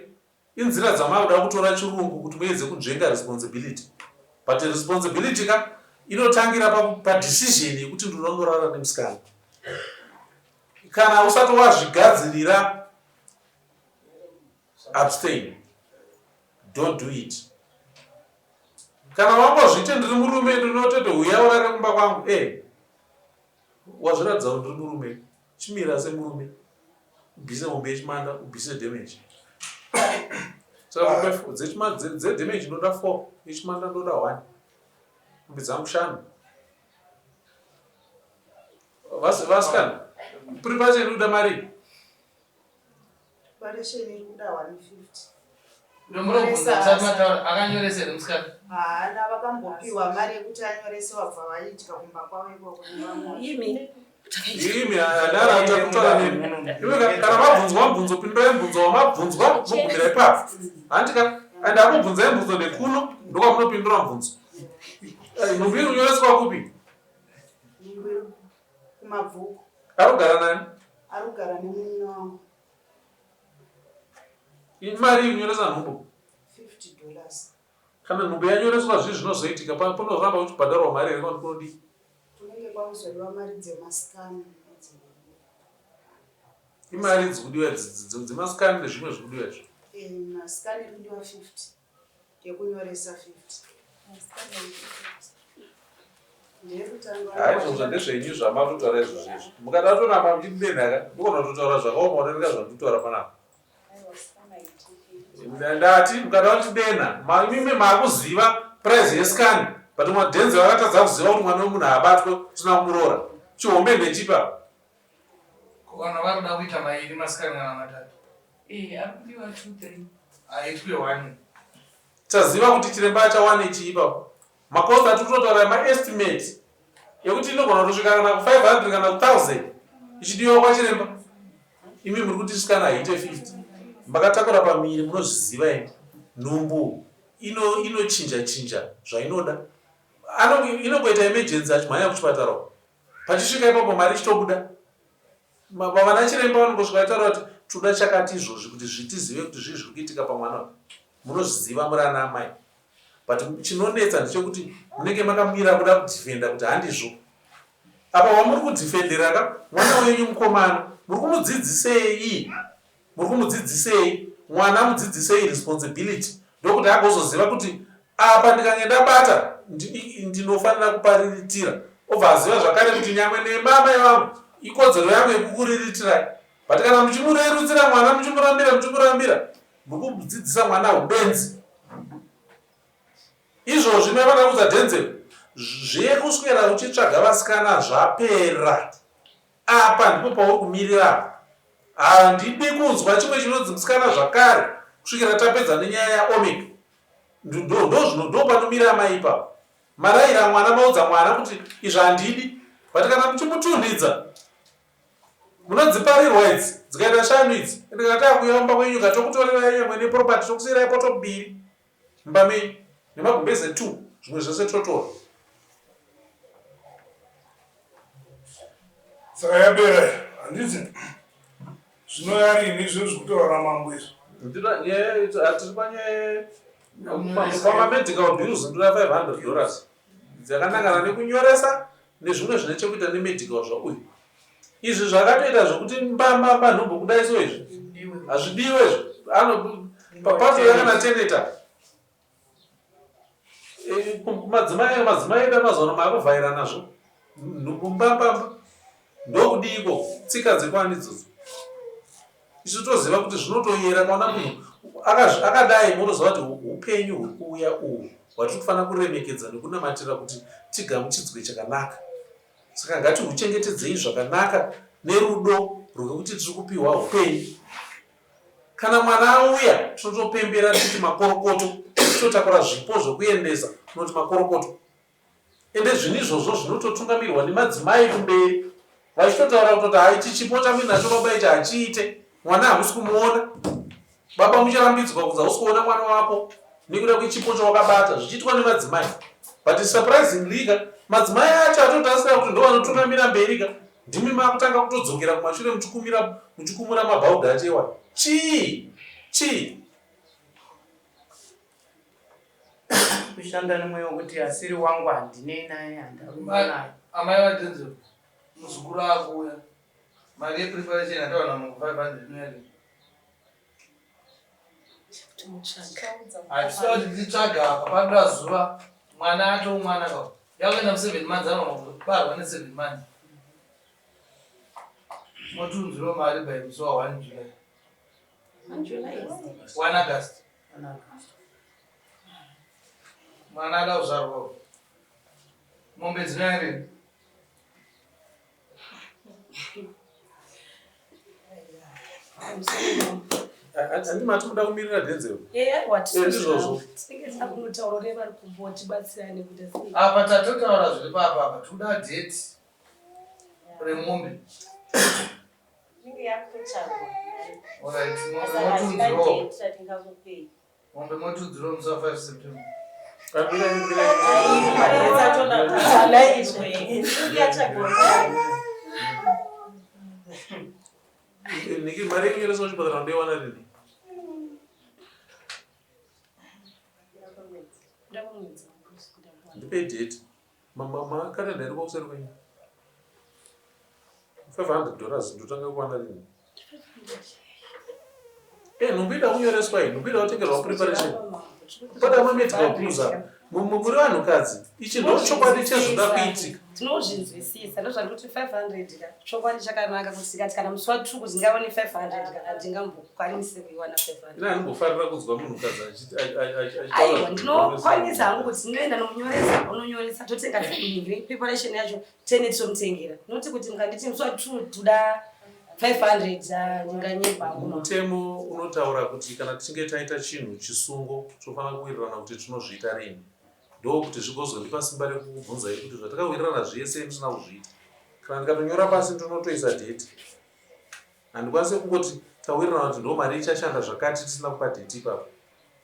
Inzira dzamakuda kutora chirungu kuti muedze kunzvenga responsibility. But responsibility ka inotangira padecision pa yekuti ndinoda kunorara nemusikana. Kana usati wazvigadzirira abstain. Don't do it. Kana wangozviti ndiri murume ndinototi huya urare kumba kwangu eh wazviratidza kuti ndiri murume chimira semurume ubvise mombe yechimanda ubvise damage saka mombe dzedamage ndoda 4 yechimanda ndoda 1 mombe dzangu shanu vasikana preparation iri kuda marii Preparation iri kuda 150. Ndomurobvunza akanyoresa here musikana? Haana, vakambopiwa mari yekuti anyorese vabva vaidya kumba kwavo ikoko nevamwe. Imi. Imi handara takutaura nemi. Iwe kana mabvunzwa mubvunzo pindurai mubvunzo wamabvunzwa mogumira ipapo. Handika? And akubvunzai mubvunzo ndekuno ndokwamunopindura mubvunzo. Eh, nhumbu iri kunyoreswa kupi? Nhumbu iri kumabvuku. Ari kugara nani? Ari kugara nemunin'ina wangu. Imari iri kunyoresa nhumbu? 50 dollars. Kana nhumbu yanyoreswa zvii zvinozoitika? Panoramba uchibhadharwa mari here kana kuti kunodii? Kunenge kwakuzodiwa mari dzemasikani Imari dzikudiwa dzemasikani nezvimwe zvikudiwa izvo. Eh, masikani iri kudiwa 50 yekunyoresa 50. Haa izvozvo ndezvenyu zvamatotaura izvozvo izvo. Mukada kutoramba muchitidenha ka ndogona kutotaura zvakaoma kudarika zvandikutaura panapa. Ndati mukada kutidenha imimi makuziva price yescan but madenzel akatadza kuziva kuti mwana wemunhu haabatwe usina kumuroora. Chihombe ndechipa. Ko kana vari kuda kuita mairi masikani kana matatu? Eh, ari kudiwa 2 3. Haitwe one. Taziva kuti chiremba achawane chii ipapo. Macost atiri kutotaura maestimate ekuti inogona kutosvika kana ku500 kana ku1000 ichidiwa kwachiremba. Imi muri kuti scan haiite 50. Makatakura pamiri munozviziva imi. Nhumbu inochinja chinja zvainoda. Inongoita emergency achimhanya kuchipatara uko. Pachisvika ipapo mari ichitobuda. Vana chiremba vanongosvika vachitaura kuti toda chakati izvozvi kuti zvitizive kuti zvii zviri kuitika pamwana uyu. Munozviziva muri ana amai. But chinonetsa ndechekuti munenge makamira kuda kudefenda kuti handizvo. Apa wamuri kudefendera ka mwana wenyu mukomana muri kumudzidzisei? Muri kumudzidzisei? Mwana mudzidzisei responsibility ndokuti agozoziva kuti apa ndikange ndabata ndinofanira kupariritira obva aziva zvakare kuti nyangwe nemi amai vangu ikodzero yangu yekukuriritirai but kana muchimurerutsira mwana muchimurambira muchimurambira muri kudzidzisa mwana ubenzi izvozvi mai vakaudza Denzel zvekuswera uchitsvaga vasikana zvapera Apa ndipo pauri kumirira apa. Handidi kunzwa chimwe chinonzi musikana zvakare kusvikira tapedza nenyaya yaOmega. Ndopanomira amai ipapo. Maraira mwana maudza mwana kuti izvi handidi but kana muchimutunhidza munodziparirwa idzi dzikaita shanu idzi ende kana takuuya kumba kwenyu ka tokutorerai nyangwe neproperty tokusiirai poto mbiri mumba menyu nemagumbeze two zvimwe zvese totora. Saka yapera handiti zvino yarini izvo zvekutaura namambo izvo. Hatiri panyaya pamamedical bills ndoda 500 dollars dzakanangana nekunyoresa nezvimwe zvine chekuita nemedical zvauyu izvi zvakatoita zvekuti mbambamba nhumbu kudai so izvi hazvidiwe izvi patouya kana teneta Eh, madzimai madzimai edu amazuva ano maakuvhaira nazvo nhumbu mbambamba ndokudiiko tsika dzekwani idzodzo isu toziva kuti zvinotoyera kaona munhu akadai motoziva kuti upenyu huri kuuya uhu hwatiri kufanira kuremekedza nekunamatira kuti tigamuchidzwe chakanaka saka ngatihuchengetedzei zvakanaka nerudo rwekuti tiri kupiwa upenyu Kana mwana auya tinotopembera tichiti makorokoto, tichitotakura zvipo zvekuendesa tinoti makorokoto. Ende zvinhu izvozvo zvinototungamirwa nemadzimai kumberi vachitotaura kutoti hai ichi chipo chamuinacho baba ichi hachiite, mwana hamusi kumuona. Baba muchirambidzwa kunzi hausi kuona mwana wako nekuda kwechipo chawakabata zvichiitwa nemadzimai. But surprisingly ka madzimai acho atotarisira kuti ndovanotungamira mberi ka Ndimi makutanga kutodzokera kumashure muchikumira muchikumura mabhaudhi acho iwayo. Chii? Chii? Kushanda nemweya wekuti asiri wangu handinei naye handarumba naye. Amai vaDenzel, muzukuru akuuya. Mari yepreparation yatawana mungu 500 inoya Hatisa kuti titsvaga apa pabuda zuva mwana ato mwana ka yakuenda mu 7 months anogona kubarwa ne 7 months motiunzirawo mari by musi wa 1 July 1 August mwana ada kuzvarwa mombe dzinoyarei Handi mati muda kumirira Denzel? Eh, ndizvozvo. Tinenge takunotaura nevari kumbotibatsirane kuita sei. Apa tatotaura zviri papa apa tikuda date remombe. Inenge yakutotsvagwa. Alright, Saka hatina motiunzirawo. date ratingakupei. Mombe motudzirwa musi wa 5 September. Niki mari yekunyoresa kuchipatara ndoiwana rini? Ndipe date. Makalenda iri kwakuseri kwenyu. 500 dollars ndotanga kuwana rini? Eh, nhumbi ida kunyoreswa iyi, nhumbi ida kutengerwa preparation. Pada mamedical bills apa. Muri vanhukadzi, ichi ndo chokwadi chezvinoda kuitika. Tinozvinzwisisa, ndozvandikuti 500 ka. Chokwadi chakanaka kuti tikati kana musi wa 2 kuti ndingaone 500 ka, handingambokwanisi kuiwana 500. Ini handimbofarira kunzwa munhukadzi achiti Aiwa, ndinokwanisa hangu kuti ndinoenda nomunyoresa, unonyoresa, totenga nhingi preparation yacho tene titomutengera. Not kuti mukanditi musi wa 2 toda 500 ah, ndinganyepa hangu. Mutemo unotaura kuti kana tichinge taita chinhu chisungo tofanira kuwirirana kuti tinozviita rini. Ndokuti zvigozondipa simba rekukubvunzai kuti zvatakawirirana zviye sei musina kuzviita. Kana ndikatonyora pasi ndinotoisa date. Handikwanise kungoti tawirirana kuti ndo mari ichashanda zvakati tisina kupa date ipapo.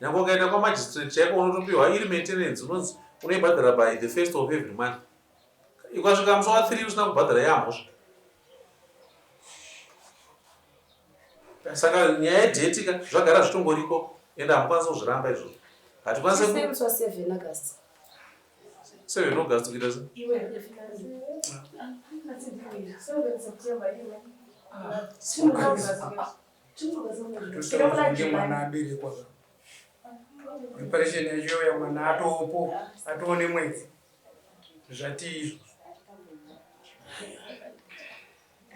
Nyangwe ukaenda kwamagistrate chaiko unotopiwa iri maintenance unonzi unoibhadhara by the first of every month. Ikasvika musi wa 3 usina kubhadhara yamhosva. Saka nyaya yedheti ka zvagara zvitongoriko ende hamukwanisi kuzviramba izvozvo. Hatikwanisi ku Musi wa 7 August. 7 August kuita se? Tosakunge mwana aberekwa preparation yacho ya mwana atopo atoone mwedzi zvatii izvozvo.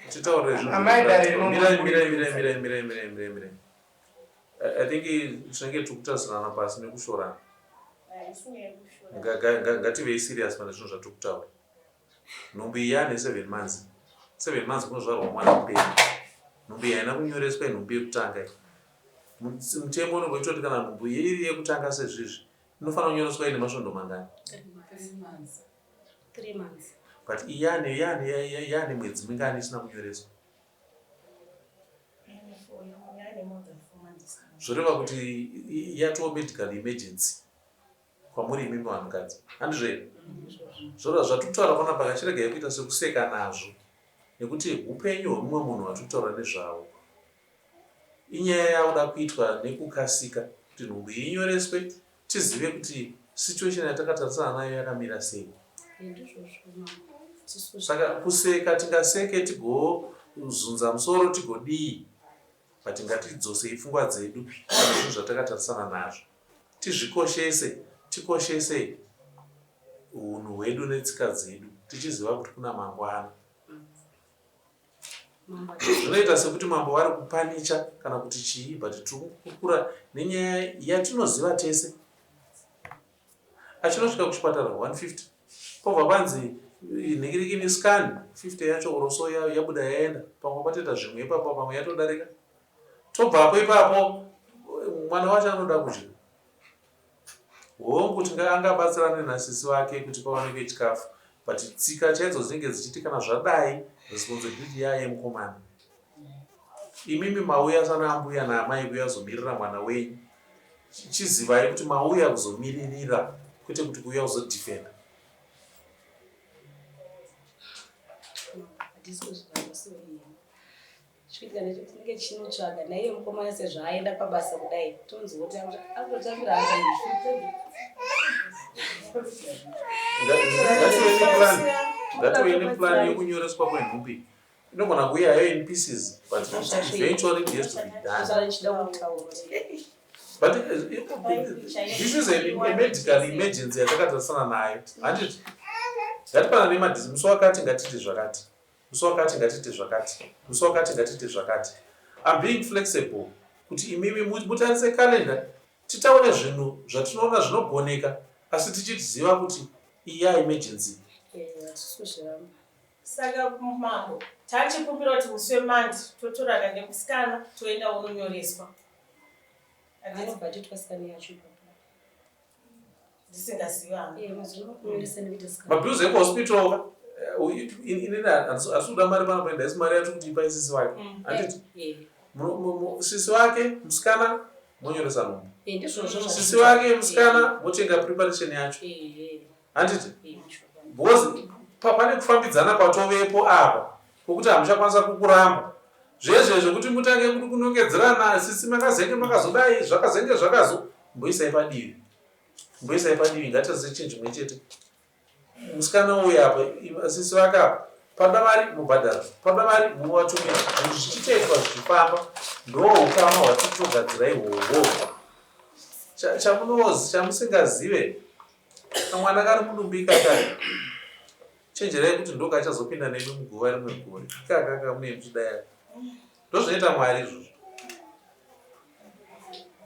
Titaure zvinhu. Amai dare rino- Mirai mirai mirai mirai mirai mirai mirai mirai. I think tinenge tiri kutarisirana pasi nekushorana. Ngativei serious pane zvinhu zvatiri kutaura. Nhumbu iyi yaane 7 months. 7 months kunozvarwa mwana mupenyu. Nhumbu iyi haina kunyoreswa inhumbu yekutanga iyi. Mutemo unobva uchitoti kana nhumbu iyi iri yekutanga sezvizvi inofanira kunyoreswa ine masvondo mangani? 3 months. But iyi yaane yaane yaane mwedzi mingani isina kunyoreswa? Zvoreva kuti yatoo medical emergency kwamuri imimi vanhukadzi. Handizvo here? Zvoreva zvatiri kutaura panapa kachiregai kuita sekuseka nazvo nekuti upenyu hwemumwe munhu hwatiri kutaura nezvawo. Inyaya yakuda kuitwa nekukasika kuti nhumbu iyi inyoreswe tizive kuti situation yatakatarisana nayo yakamira sei. Saka kuseka tingaseke tigozunza musoro tigodii but ngatidzosei pfungwa dzedu pane zvinhu zvatakatarisana nazvo. Tizvikoshese, tikoshese hunhu hwedu netsika dzedu tichiziva kuti kuna mangwana. Zvinoita sekuti mambo vari kupanicha kana kuti chii but tiri kukura nenyaya yatinoziva tese. Achinosvika kuchipatara 150 pobva panzi nhingirikini scan 50 yacho oroso yabuda yaenda pamwe patoita zvimwe ipapo pamwe yatodarika tobvapo ipapo mwana wacho anoda kudya. Hongu tinga angabatsirane nasisi vake kuti pawanike chikafu but tsika chaidzo dzinenge dzichiti kana zvadai responsibility yaye mukomana. Imimi mauya sana ambuya naamai kuya kuzomirira mwana wenyu. Chizivai kuti mauya kuzomiririra kwete kuti kuuya kuzodefenda. Chikuitika ndechekuti tinenge tichinotsvaga naiye mukomana sezvo aenda pabasa kudai tonzi wotambira akutotambira Ngative neplan yekunyoreswa kwenhumbi inogona kuuya hayo in pieces but eventually it has to be done. But this is a medical emergency yatakatarisana nayo handiti ngatipanane madhisi musi wakati ngatiite zvakati Musi wakati ngatiite zvakati. Musi wakati ngatiite zvakati. I'm being flexible kuti imimi mutarise calendar titaure zvinhu zvatinoona zvinogoneka asi tichiziva kuti iyi ya emergency. Saka mambo tachikumbira kuti musi weMonday totorana nemusikana toenda unonyoreswa. Anobva scan yacho ipapo. Ndisingazivi hangu. Eh, mazuva kunyoresa nekuita scan. Mabills ekuhospital ka inini handisi kuda mari panapa ende haisi mari yacho kuti ipai sisi vake. Handiti? Eh. Sisi vake musikana Monyoresa nhumbu. Eh, ndizvozvo Sisi vake musikana motenga preparation yacho. Handiti? Because pane kufambidzana kwatovepo apa kwokuti hamuchakwanisa kukuramba. Zvezve zvekuti mutange kuti kunongedzerana sisi makazenge makazodai zvakazenge zvakazo mboisai padivi. Mboisai padivi ngatitasei chinhu chimwe chete. Musikana uyu apa sisi vake apa pada mari mobhadhara pada mari movatumira zvinhu zvichitoitwa zvichifamba ndo ukama hwatiri kutogadzira ihwohwo. Chamunozi chamusingazive kamwana kari mudumbu ikaka chenjerai kuti ndokachazopinda nemi muguva rimwe gore ikaka kamunee muchidai ndozvinoita Mwari izvozvo.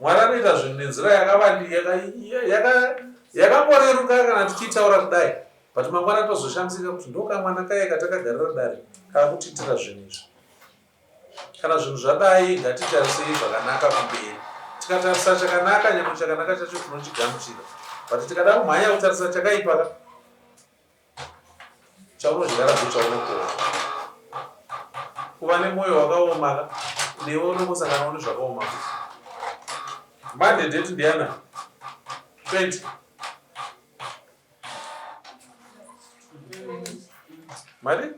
Mwari anoita zvinhu nenzira yakangoreruka kana tichiitaura kudai but mangwana tozoshamisika kuti ndokamwana kaye katakagarira dare kakutiitira zvinhu izvi. Kana zvinhu zvadai ngatitarisei zvakanaka kumberi. Tikatarisa chakanaka nyangwe chakanaka chacho tinochigamuchira but tikada kumhanya kutarisa chakaipa ka Chaunodyara ndochaunokohwa. Kuva nemwoyo wakaoma ka newe unongosanganawo nezvakaoma futi. Monday date ndiyana? 20. Mari?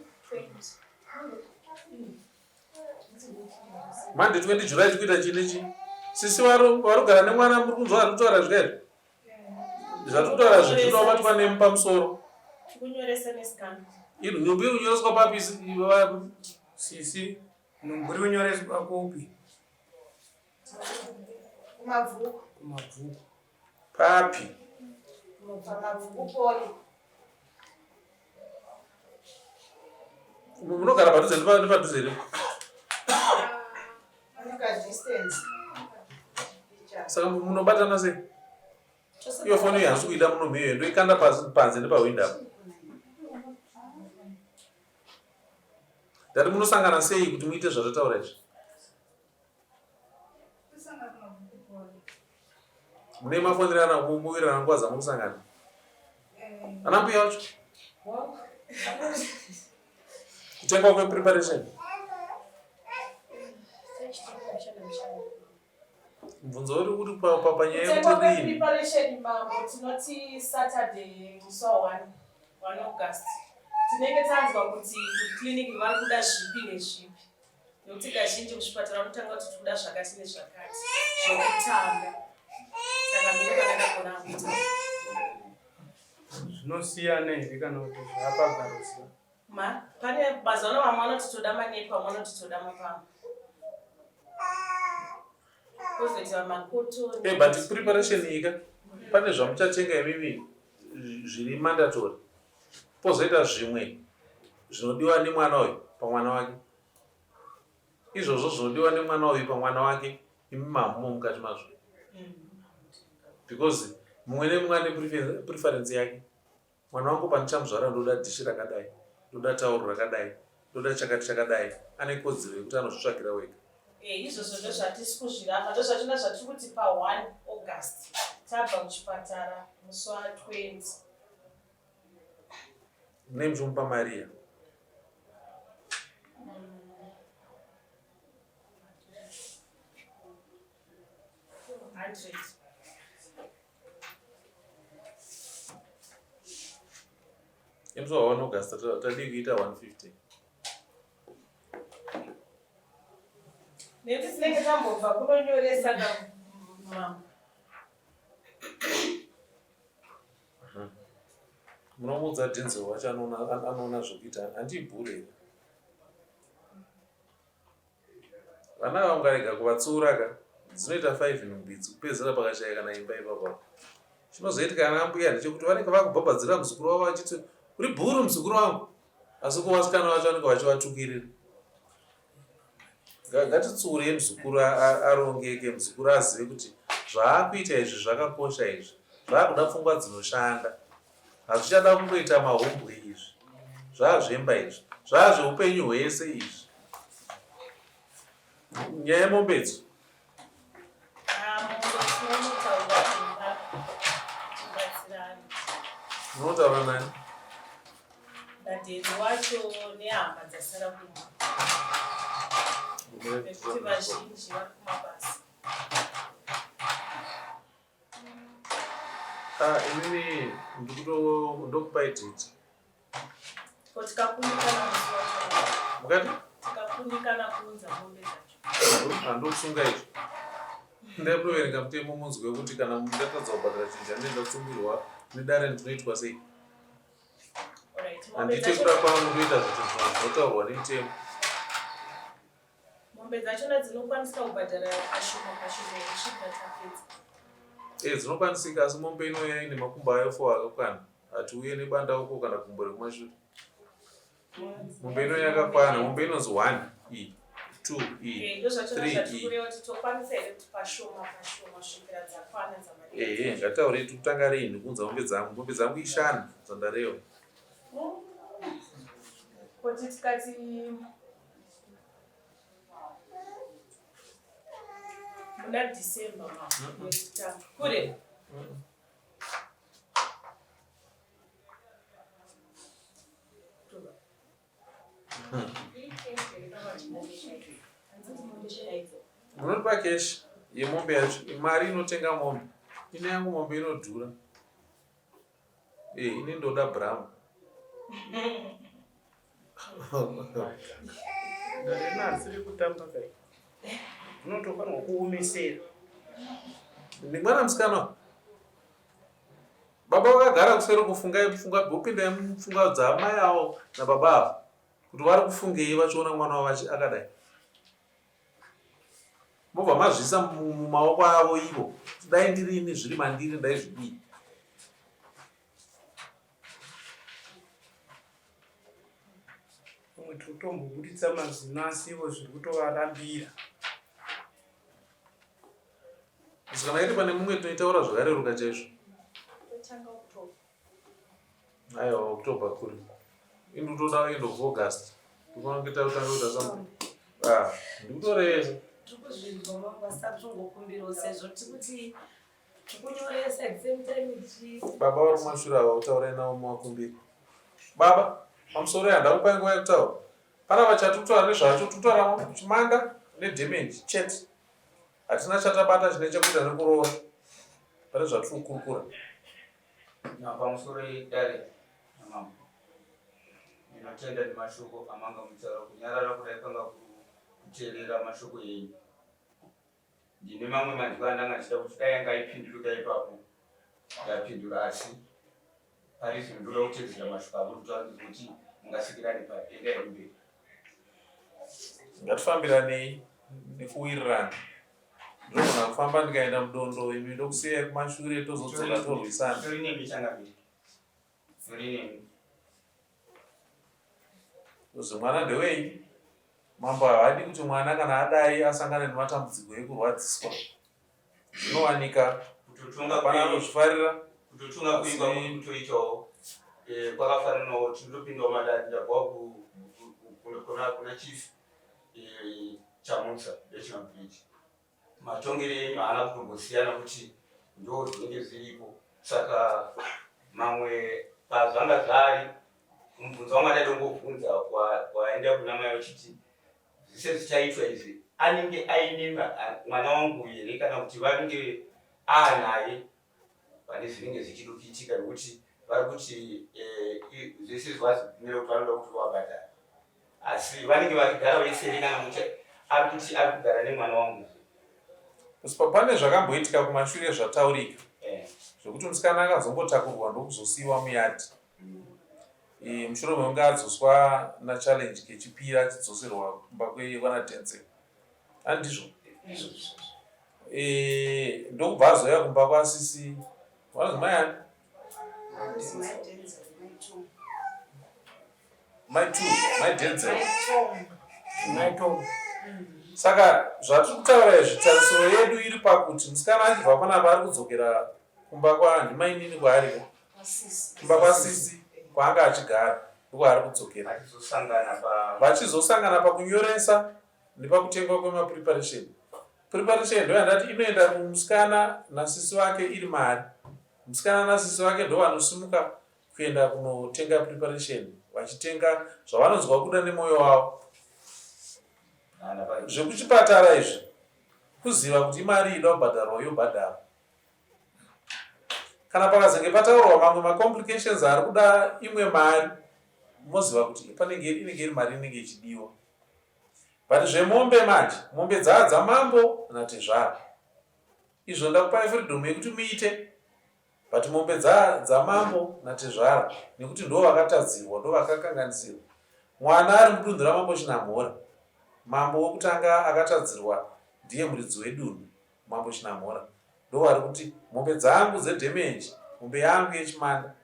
Monday 20 July tikuita chii nechii? Sisi varugara nemwana muri kunzwa vari kutaura zvika izvi? Zvatiri kutaura zvinhu zvinoda kubatwa nemi pamusoro. Kunyoresa nesikana. Iri nhumbu iri kunyoreswa papi sisi? Nhumbu iri kunyoreswa kupi? Kumabvuku. Kumabvuku. Papi? Pamabvuku poli. Munogara padhuze nepadhuze here? Saka munobatana sei? Iyo foni iyo handisi kuida muno mhiyo ndoikanda panze nepahwindo apo. Ndati munosangana sei kuti muite zvatataura izvi? Mune mafonirana muwirirana nguva dzamunosangana? Ana mbuya wacho? Kutengwa kwepreparation? Mubvunzo uri uri panyaya yekuti rini? Preparation mambo tinoti Saturday musi wa 1 1 August tinenge tanzwa kuti kuclinic vari kuda zvipi nezvipi nekuti kazhinji kuzvipatara vanotanga kuti tikuda zvakati nezvakati zvokutanga saka mire vanakagona kuita Zvinosiyana here kana kuti zvapagaroziva? Ma, pane mazuva ano vamwe vanoti toda manepi vamwe vanoti toda mapambo kozoita makotoni. Hey, but preparation iyi ka pane zvamuchatenga imimi zviri mandatory pozoita zvimwe zvinodiwa nemwana uyu pamwana wake izvozvo zvinodiwa nemwana uyu pamwana wake imi mamumo mukati mazvo because mumwe nemumwe ane preference yake Mwana wangu pandichamuzvara ndoda dhishi rakadai, ndoda tauro rakadai, ndoda chakati chakadai. Ane kodzero yekuti anozvitsvagira wega. Eh, izvozvo ndozvatisi kuzviramba ndozvachona zvatiri kuti pa 1 August tabva kuchipatara musi wa 20. Mune muchimupa Maria. 100. Imusi wa 1 August tadii kuita 150. Nekuti tinenge tambobva kunonyoresa ka mama. Munomuudza Denzel wacho anoona zvekuita handibhure here? Vana ava ungarega kuvatsiura ka dzinoita 5 nhumbu idzi kupedzisira pakashaya kana imba ipapo apo. Chinozoitika ana ambuya ndechekuti vanenge vakubhabhadzira muzukuru wavo vachiti uri bhuru muzukuru wangu asi kuvasikana vacho vanenge vachivatukirira. Ngatitsiurei muzukuru arongeke muzukuru azive kuti zvaakuita izvi zvakakosha izvi zvaakuda pfungwa dzinoshanda. Hazvichada kungoita mahumbwe izvi. Zvazvemba izvi. Zvazveupenyu hwese izvi. Nyaya yemombe idzo. Unotaura nani? Nadheri wacho nehama dzasara kumba. Nekuti vazhinji vari kumabasa. Ah, inini ndikuto ndokupai date. Ko tikakunikana musi wacho. Mukati? Tikakunikana kuunza mombe dzacho. Handokusunga izvo. Ndai kutoverenga mutemo munzwe kuti kana ndatadza kubhadhara chinhu chandinoenda kusungirwa nedare ndinoitwa sei. Alright, mombe Handiite dzacho kuda kwangu kuita zvinhu zvinotaurwa nemutemo. Mombe dzachona dzinokwanisika kubhadhara pashoma pashoma kusvika tapedza. Eh, dzinokwanisika asi mombe inouya ine makumbo ayo fo akakwana. Hatiuye nebandauko kana gumbo rekumashure. Mombe inouya yakakwana, mombe inonzi 1 e 2 e Eh, ndozvachona 3 e. zvatiri kuti tokwanisa here kuti pashoma pashoma kusvikira dzakwana dzamadii. Ehe, ngataurei tiri kutanga rini kuunza mombe dzangu. Mombe dzangu ishanu dzandareva. Kuti tikati muna December ma wekutanga kure Munotipa cash yemombe yacho, mari inotenga mombe. Ine yangu mombe inodhura. Eh, ini ndoda Brahma. Dare rina kutamba kai. Unotofanirwa kuomesera. Ndi mwana musikana. Baba vakagara kuseri kufunga pfungwa vopinda mupfungwa dzaamai avo nababa avo kuti vari kufungei vachiona mwana wavo akadai. Mobva mazviisa mumaoko avo ivo. Dai ndiri ini zviri mandiri ndaizvidii. Pamwe tiri kutombobuditsa mazino asi ivo zviri kutovarambira. Asi kana iri pane mumwe tinoitaura zvakareruka chaizvo. totanga October. Aiwa October kuri. Ini toda end of August. Tinoona kuti tatanga kuita something. Ah, ndikutoresa. Tiri kuzvinzwa mambo asi takutongokumbirawo sezvo tiri kuti tiri kunyoresa at the same time tichi Baba vari kumashure ava utaurai navo muvakumbiri. Baba, pamusoro handakupai nguva yekutaura. Panapa chatiri kutaura nezvacho tiri kutaura chimanda nedamage chete. Hatina chatabata chine chekuita nekuroora. Pane zvatiri kukurukura. Pamusoro idare namambo. Ndinotenda nemashoko amanga muchitaura kunyarara kudai kwanga kuri kuteerera mashoko enyu. Ndine mamwe manzwi andanga ndichida kuti dai anga aipindurika ipapo ndapindura asi pari zvino ndoda kutedzera mashoko amuri kutaura kuti mungasvikirane papi endai kumberi. Ngatifambiranei nekuwirirana. Ndinogona kufamba ndikaenda mudondo imi ndokusiyai kumashure tozodzoka torwisana. Tori nemi changamire. Tori nemi. Kuzi mwana ndewenyu. Mambo havadi kuti mwana kana adai asangane nematambudziko ekurwadziswa. Zvinowanika Kutotonga hapana kwenyu anozvifarira. kutotonga Asi kuimba kutoitawo kwakafananawo tinotopindawo madare ndabvawo kuna chief Chamutsa National Bridge matongero enyu haana kutombosiyana kuti ndo zvinenge zviripo saka mamwe pazvanga zvari mubvunzo wangu andaidongobvunza waenda kuna mai uchiti zvise zvichaitwa izvi anenge aine mwana wangu here kana kuti vanenge aanaye pane zvinenge zvichida kuitika nekuti vari kuti zvese zvazvibvumira kuti vanoda kuti vabhadhara asi vanenge vachigara vese here kana kuti ari kuti ari kugara nemwana wangu. Pane zvakamboitika kumashure zvataurika zvekuti musikana akazongotakurwa ndokuzosiiwa muyadhi mushure mekunge adzoswa naChallenge kechipiri achidzoserwa kumba kwana Denzel. Handizvo? Ndokubva azouya kumba kwasisi vanonzi mai ani? Mai two, mai Denzel. Mai Tom. Saka zvatiri kutaura izvi tarisiro yedu iri pakuti musikana achibva panapa ari kudzokera kumba kwandimainini kwaariko kumba kwasisi kwaanga achigara ndokwaari kudzokera vachizosangana pakunyoresa nepakutengwa kwemapreparation. Preparation ndoyandati inoenda kumusikana nasisi vake iri mari. Musikana nasisi vake ndovanosimuka kuenda kunotenga preparation vachitenga zvavanonzwa kuda nemwoyo wavo. Zvekuchipatara izvi kuziva kuti imari ida kubhadharwa yobhadharwa. Kana pakazenge pataurwa mamwe macomplications ari kuda imwe mari, moziva kuti panenge inenge iri mari inenge ichidiwa. But zvemombe manje, mombe dzaa dzamambo natezvara. Izvo ndakupai freedom yekuti muite but mombe dza dzamambo natezvara nekuti ndo vakatadzirwa ndo vakakanganisirwa. Mwana ari mudunhu ramambo Chinamhora. Mambo wekutanga akatadzirwa ndiye muridzi wedunhu Mambo Chinamhora ndovari kuti mombe dzangu dzedhemeji mombe yangu yechimanda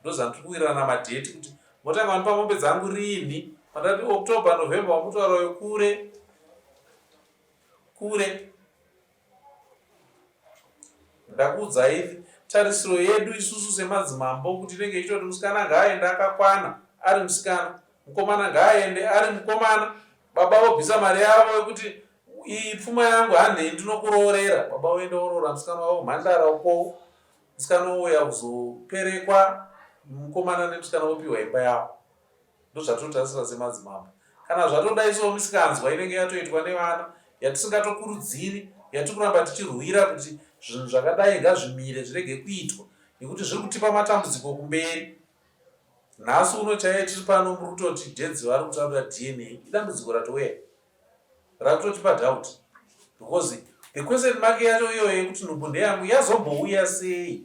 ndozvandiri kuwirirana madheti kuti motanga vandipa mombe dzangu rinhi pandati October November wamutaura uyo kure kure ndakuudzai tarisiro yedu isusu semadzimambo kuti inenge ichitoti musikana ngaaende akakwana ari musikana mukomana ngaaende ari mukomana baba vobvisa mari yavo yekuti iyi pfuma yangu handei ndinokuroorera baba voenda voroora musikana wavo mhandara uko musikana ouya kuzoperekwa mukomana nemusikana vopiwa imba yavo ndozvatinotarisira semadzimambo kana zvatodaisawo misikanzwa inenge yatoitwa nevana yatisingatokurudziri yatiri kuramba tichirwira kuti zvinhu zvakadai ngazvimire zvirege kuitwa nekuti zviri kutipa matambudziko kumberi nhasi uno chaiye tiri pano muri kutoti denzi vari kutaura dna idambudziko ratouya rakutotipa doubt because the question mark yacho iyoyo yekuti nhumbu ndeyangu yazombouya sei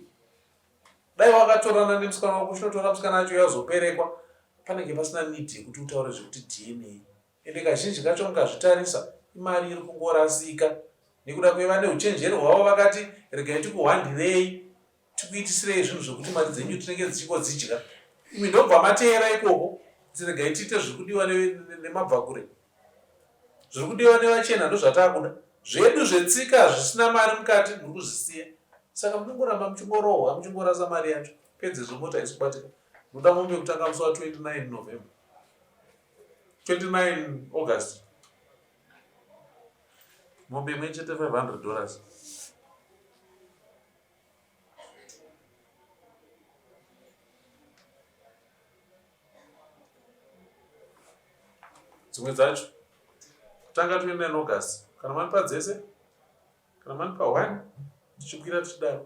dai wakatorana nemusikana wako uchinotora musikana acho yazoperekwa panenge pasina need yekuti utaure zvekuti dna ende kazhinji kacho mukazvitarisa imari iri kungorasika nekuda kwevane uchenjeri hwavo vakati regai tikuhwandirei tikuitisirei zvinhu zvekuti mari dzenyu tinenge dzichingodzidya imi ndobva mateera ikoko kuti regai tiite zviri kudiwa nemabvakure zviri kudiwa nevachena ndozvataakuda zvedu zvetsika zvisina mari mukati muri kuzvisiya saka munongoramba muchingorohwa muchingorasa mari yacho pedzezvo mota haisi kubatika ndoda mombe kutanga musi wa 29 november 29 august mombe imwe chete 500 dollars dzimwe dzacho kutanga 29 august kana manipa dzese kana manipa one tichikwira tichidaro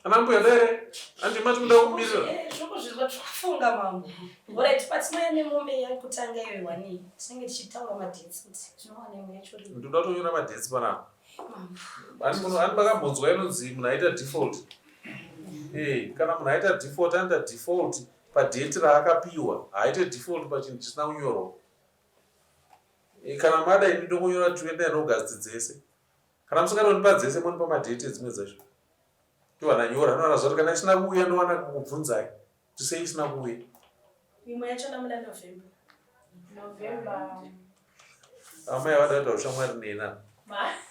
Ana mbuya dere, andi mati muda kumirira. Eh, zvokuzvizwa tikufunga mambo. Alright, patinouya nemombe yakutanga iyoyo wani, tinenge tichitaura madates kuti tinowana imwe yacho rini. Ndoda kutonyora madates panapa. Ani muno ani makambonzwa inonzi munhu aita default. Eh, kana munhu aita default anoita default padate raakapiwa, haaite default pachinhu chisina kunyorwa. Eh, kana mada ini ndongonyora 29 August dzese. Kana musinganonipa dzese monipa madate edzimwe dzacho. Ndowana nyora, ndowana zvati kana isina kuuya ndowana kukubvunzai kuti sei isina kuuya. Imwe yacho namuna November. November. Amai vada kuita ushamwari nena.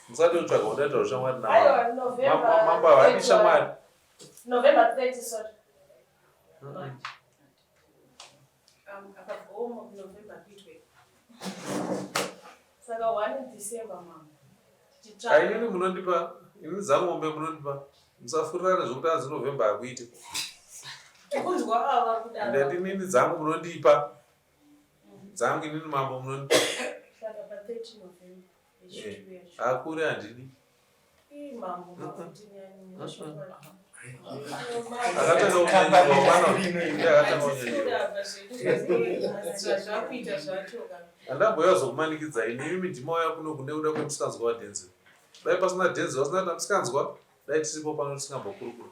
Musati kutsvaga kuda kuita ushamwari na. Aiwa November. Mambo havadi shamwari. November 30 sorry. Akabvawo November kuitwe. Saka 1 December mama. Tichitsvaka. Inini munondipa, ini dzangu mombe munondipa. Musafurirane zvekuti anzi November hakuite. Tikunzwa ava vari kudaro. Ndati inini dzangu munondipa. Dzangu inini mambo munondipa. Saka pa 30 November. Eh, hakuri handidi. Andamboya zokumanikidza ini imi midhima waya kuno kune kuda kwemusikanzwa waDenzel. Dai pasina Denzel vasina kuita musikanzwa dai tisipo pano tisingambokurukura.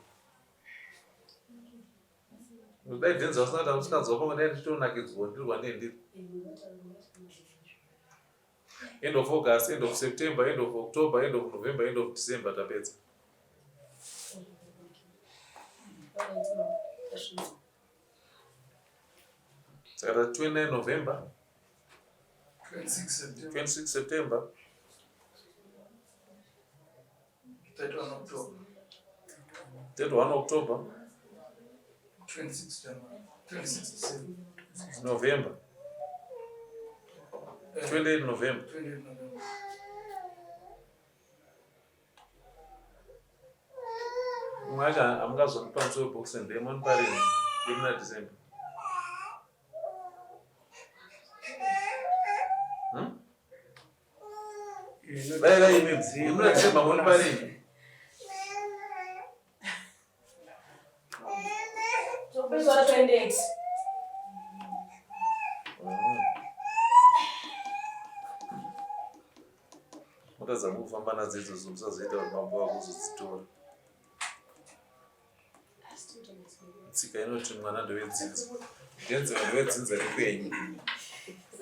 Dai Denzel vasina kuita musikanzwa pamwe dai ndichitonakidzwa ndiri kwandiri ndiri. End of August, end of September, end of October, end of November, end of December tapedza. Saka 29 November, 26 September, 26 September, 31 October, 31 October, 26 January, 26 December, November, 28 November. 28 November. Mumwe acho hamungazondipa musi weboxing day monipa rini yemuna December. Hmm? Dairai imi muratidze mamoni parini. Tokupedzwa 28. Mota dzamukufamba nadzo idzodzo musazoita kuti mambo vakuzodzitora. Tsika inoti mwana ndewedzinza. Denzel ndewedzinza rekwenyu.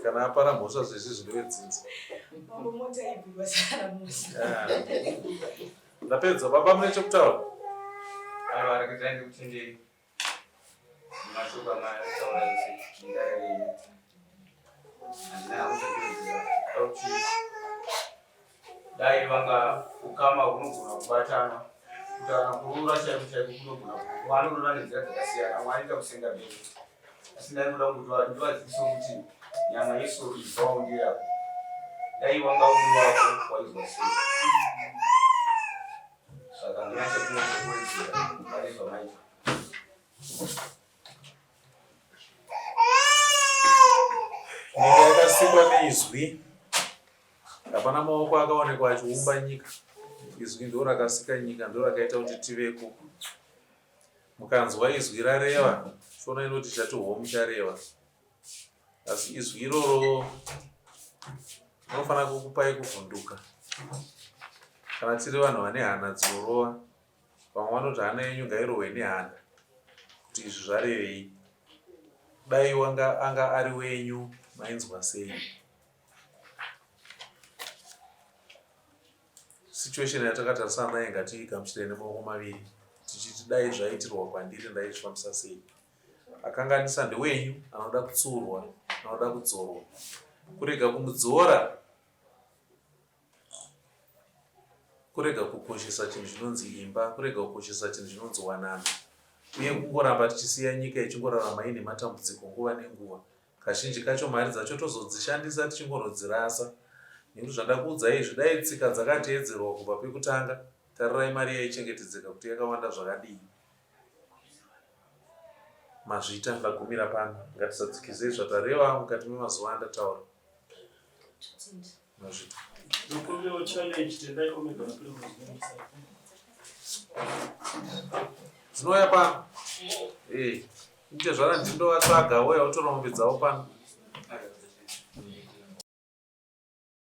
Kana apara mhosva zvezvizvi ndewedzinza. Ndapedza baba mune chekutaura? Aiwa reketai ndikutendei. Mashoko amataura ese mudare renyu. Handina kutokuwedzera. Kuti dai vanga ukama hunogona kubatana kuti kana kuroora chaiko chaiko kunogona vanoroora nenzira dzakasiyana amwe anoita kusenga bhegi asi ndainoda kuti ndivazivise kuti nyama yesoro ibvawo ndeyako dai wanga uri wako waizwa sei saka ndina chekunokuwedzera pane zvamaita Nyika yakasikwa neizwi. Hapana maoko akaonekwa achiumba nyika. Izwi ndo rakasika nyika, ndo rakaita kuti tiveko. Mukanzwa izwi rareva, shona inoti chati homu chareva. Asi izwi iroro rinofanira kukupai kuvhunduka. Kana tiri vanhu vane hana dzinorova, Vamwe vanoti hana yenyu ngairohwe nehana kuti izvi zvarevei. Dai wanga anga ari wenyu mainzwa sei? Situation yatakatarisana naye ngatiigamuchire nemaoko maviri tichiti dai zvaitirwa kwandiri ndaizvifambisa sei. Akanganisa ndewenyu anoda kutsuurwa anoda kudzorwa. Kurega kumudzora Kurega kukoshesa chinhu chinonzi imba, kurega kukoshesa chinhu chinonzi wanano, uye kungoramba tichisiya nyika ichingorarama iine matambudziko nguva nenguva. Kazhinji kacho mari dzacho tozodzishandisa tichingonodzirasa. Nekuti zvandakuudzai izvi, dai tsika dzakateedzerwa kubva pekutanga, tarirai mari yaichengetedzeka kuti yakawanda zvakadii. Mazvita, ndagumira pano. Ngatizadzikisei zvatareva mukati memazuva andataura. Mazvita. Ndokumbirawo challenge Tendai Omega Primrose Nemusai. Dzinouya pano. Eh, nditezvara ndindovatsvaga wouya wotora mombe dzavo pano.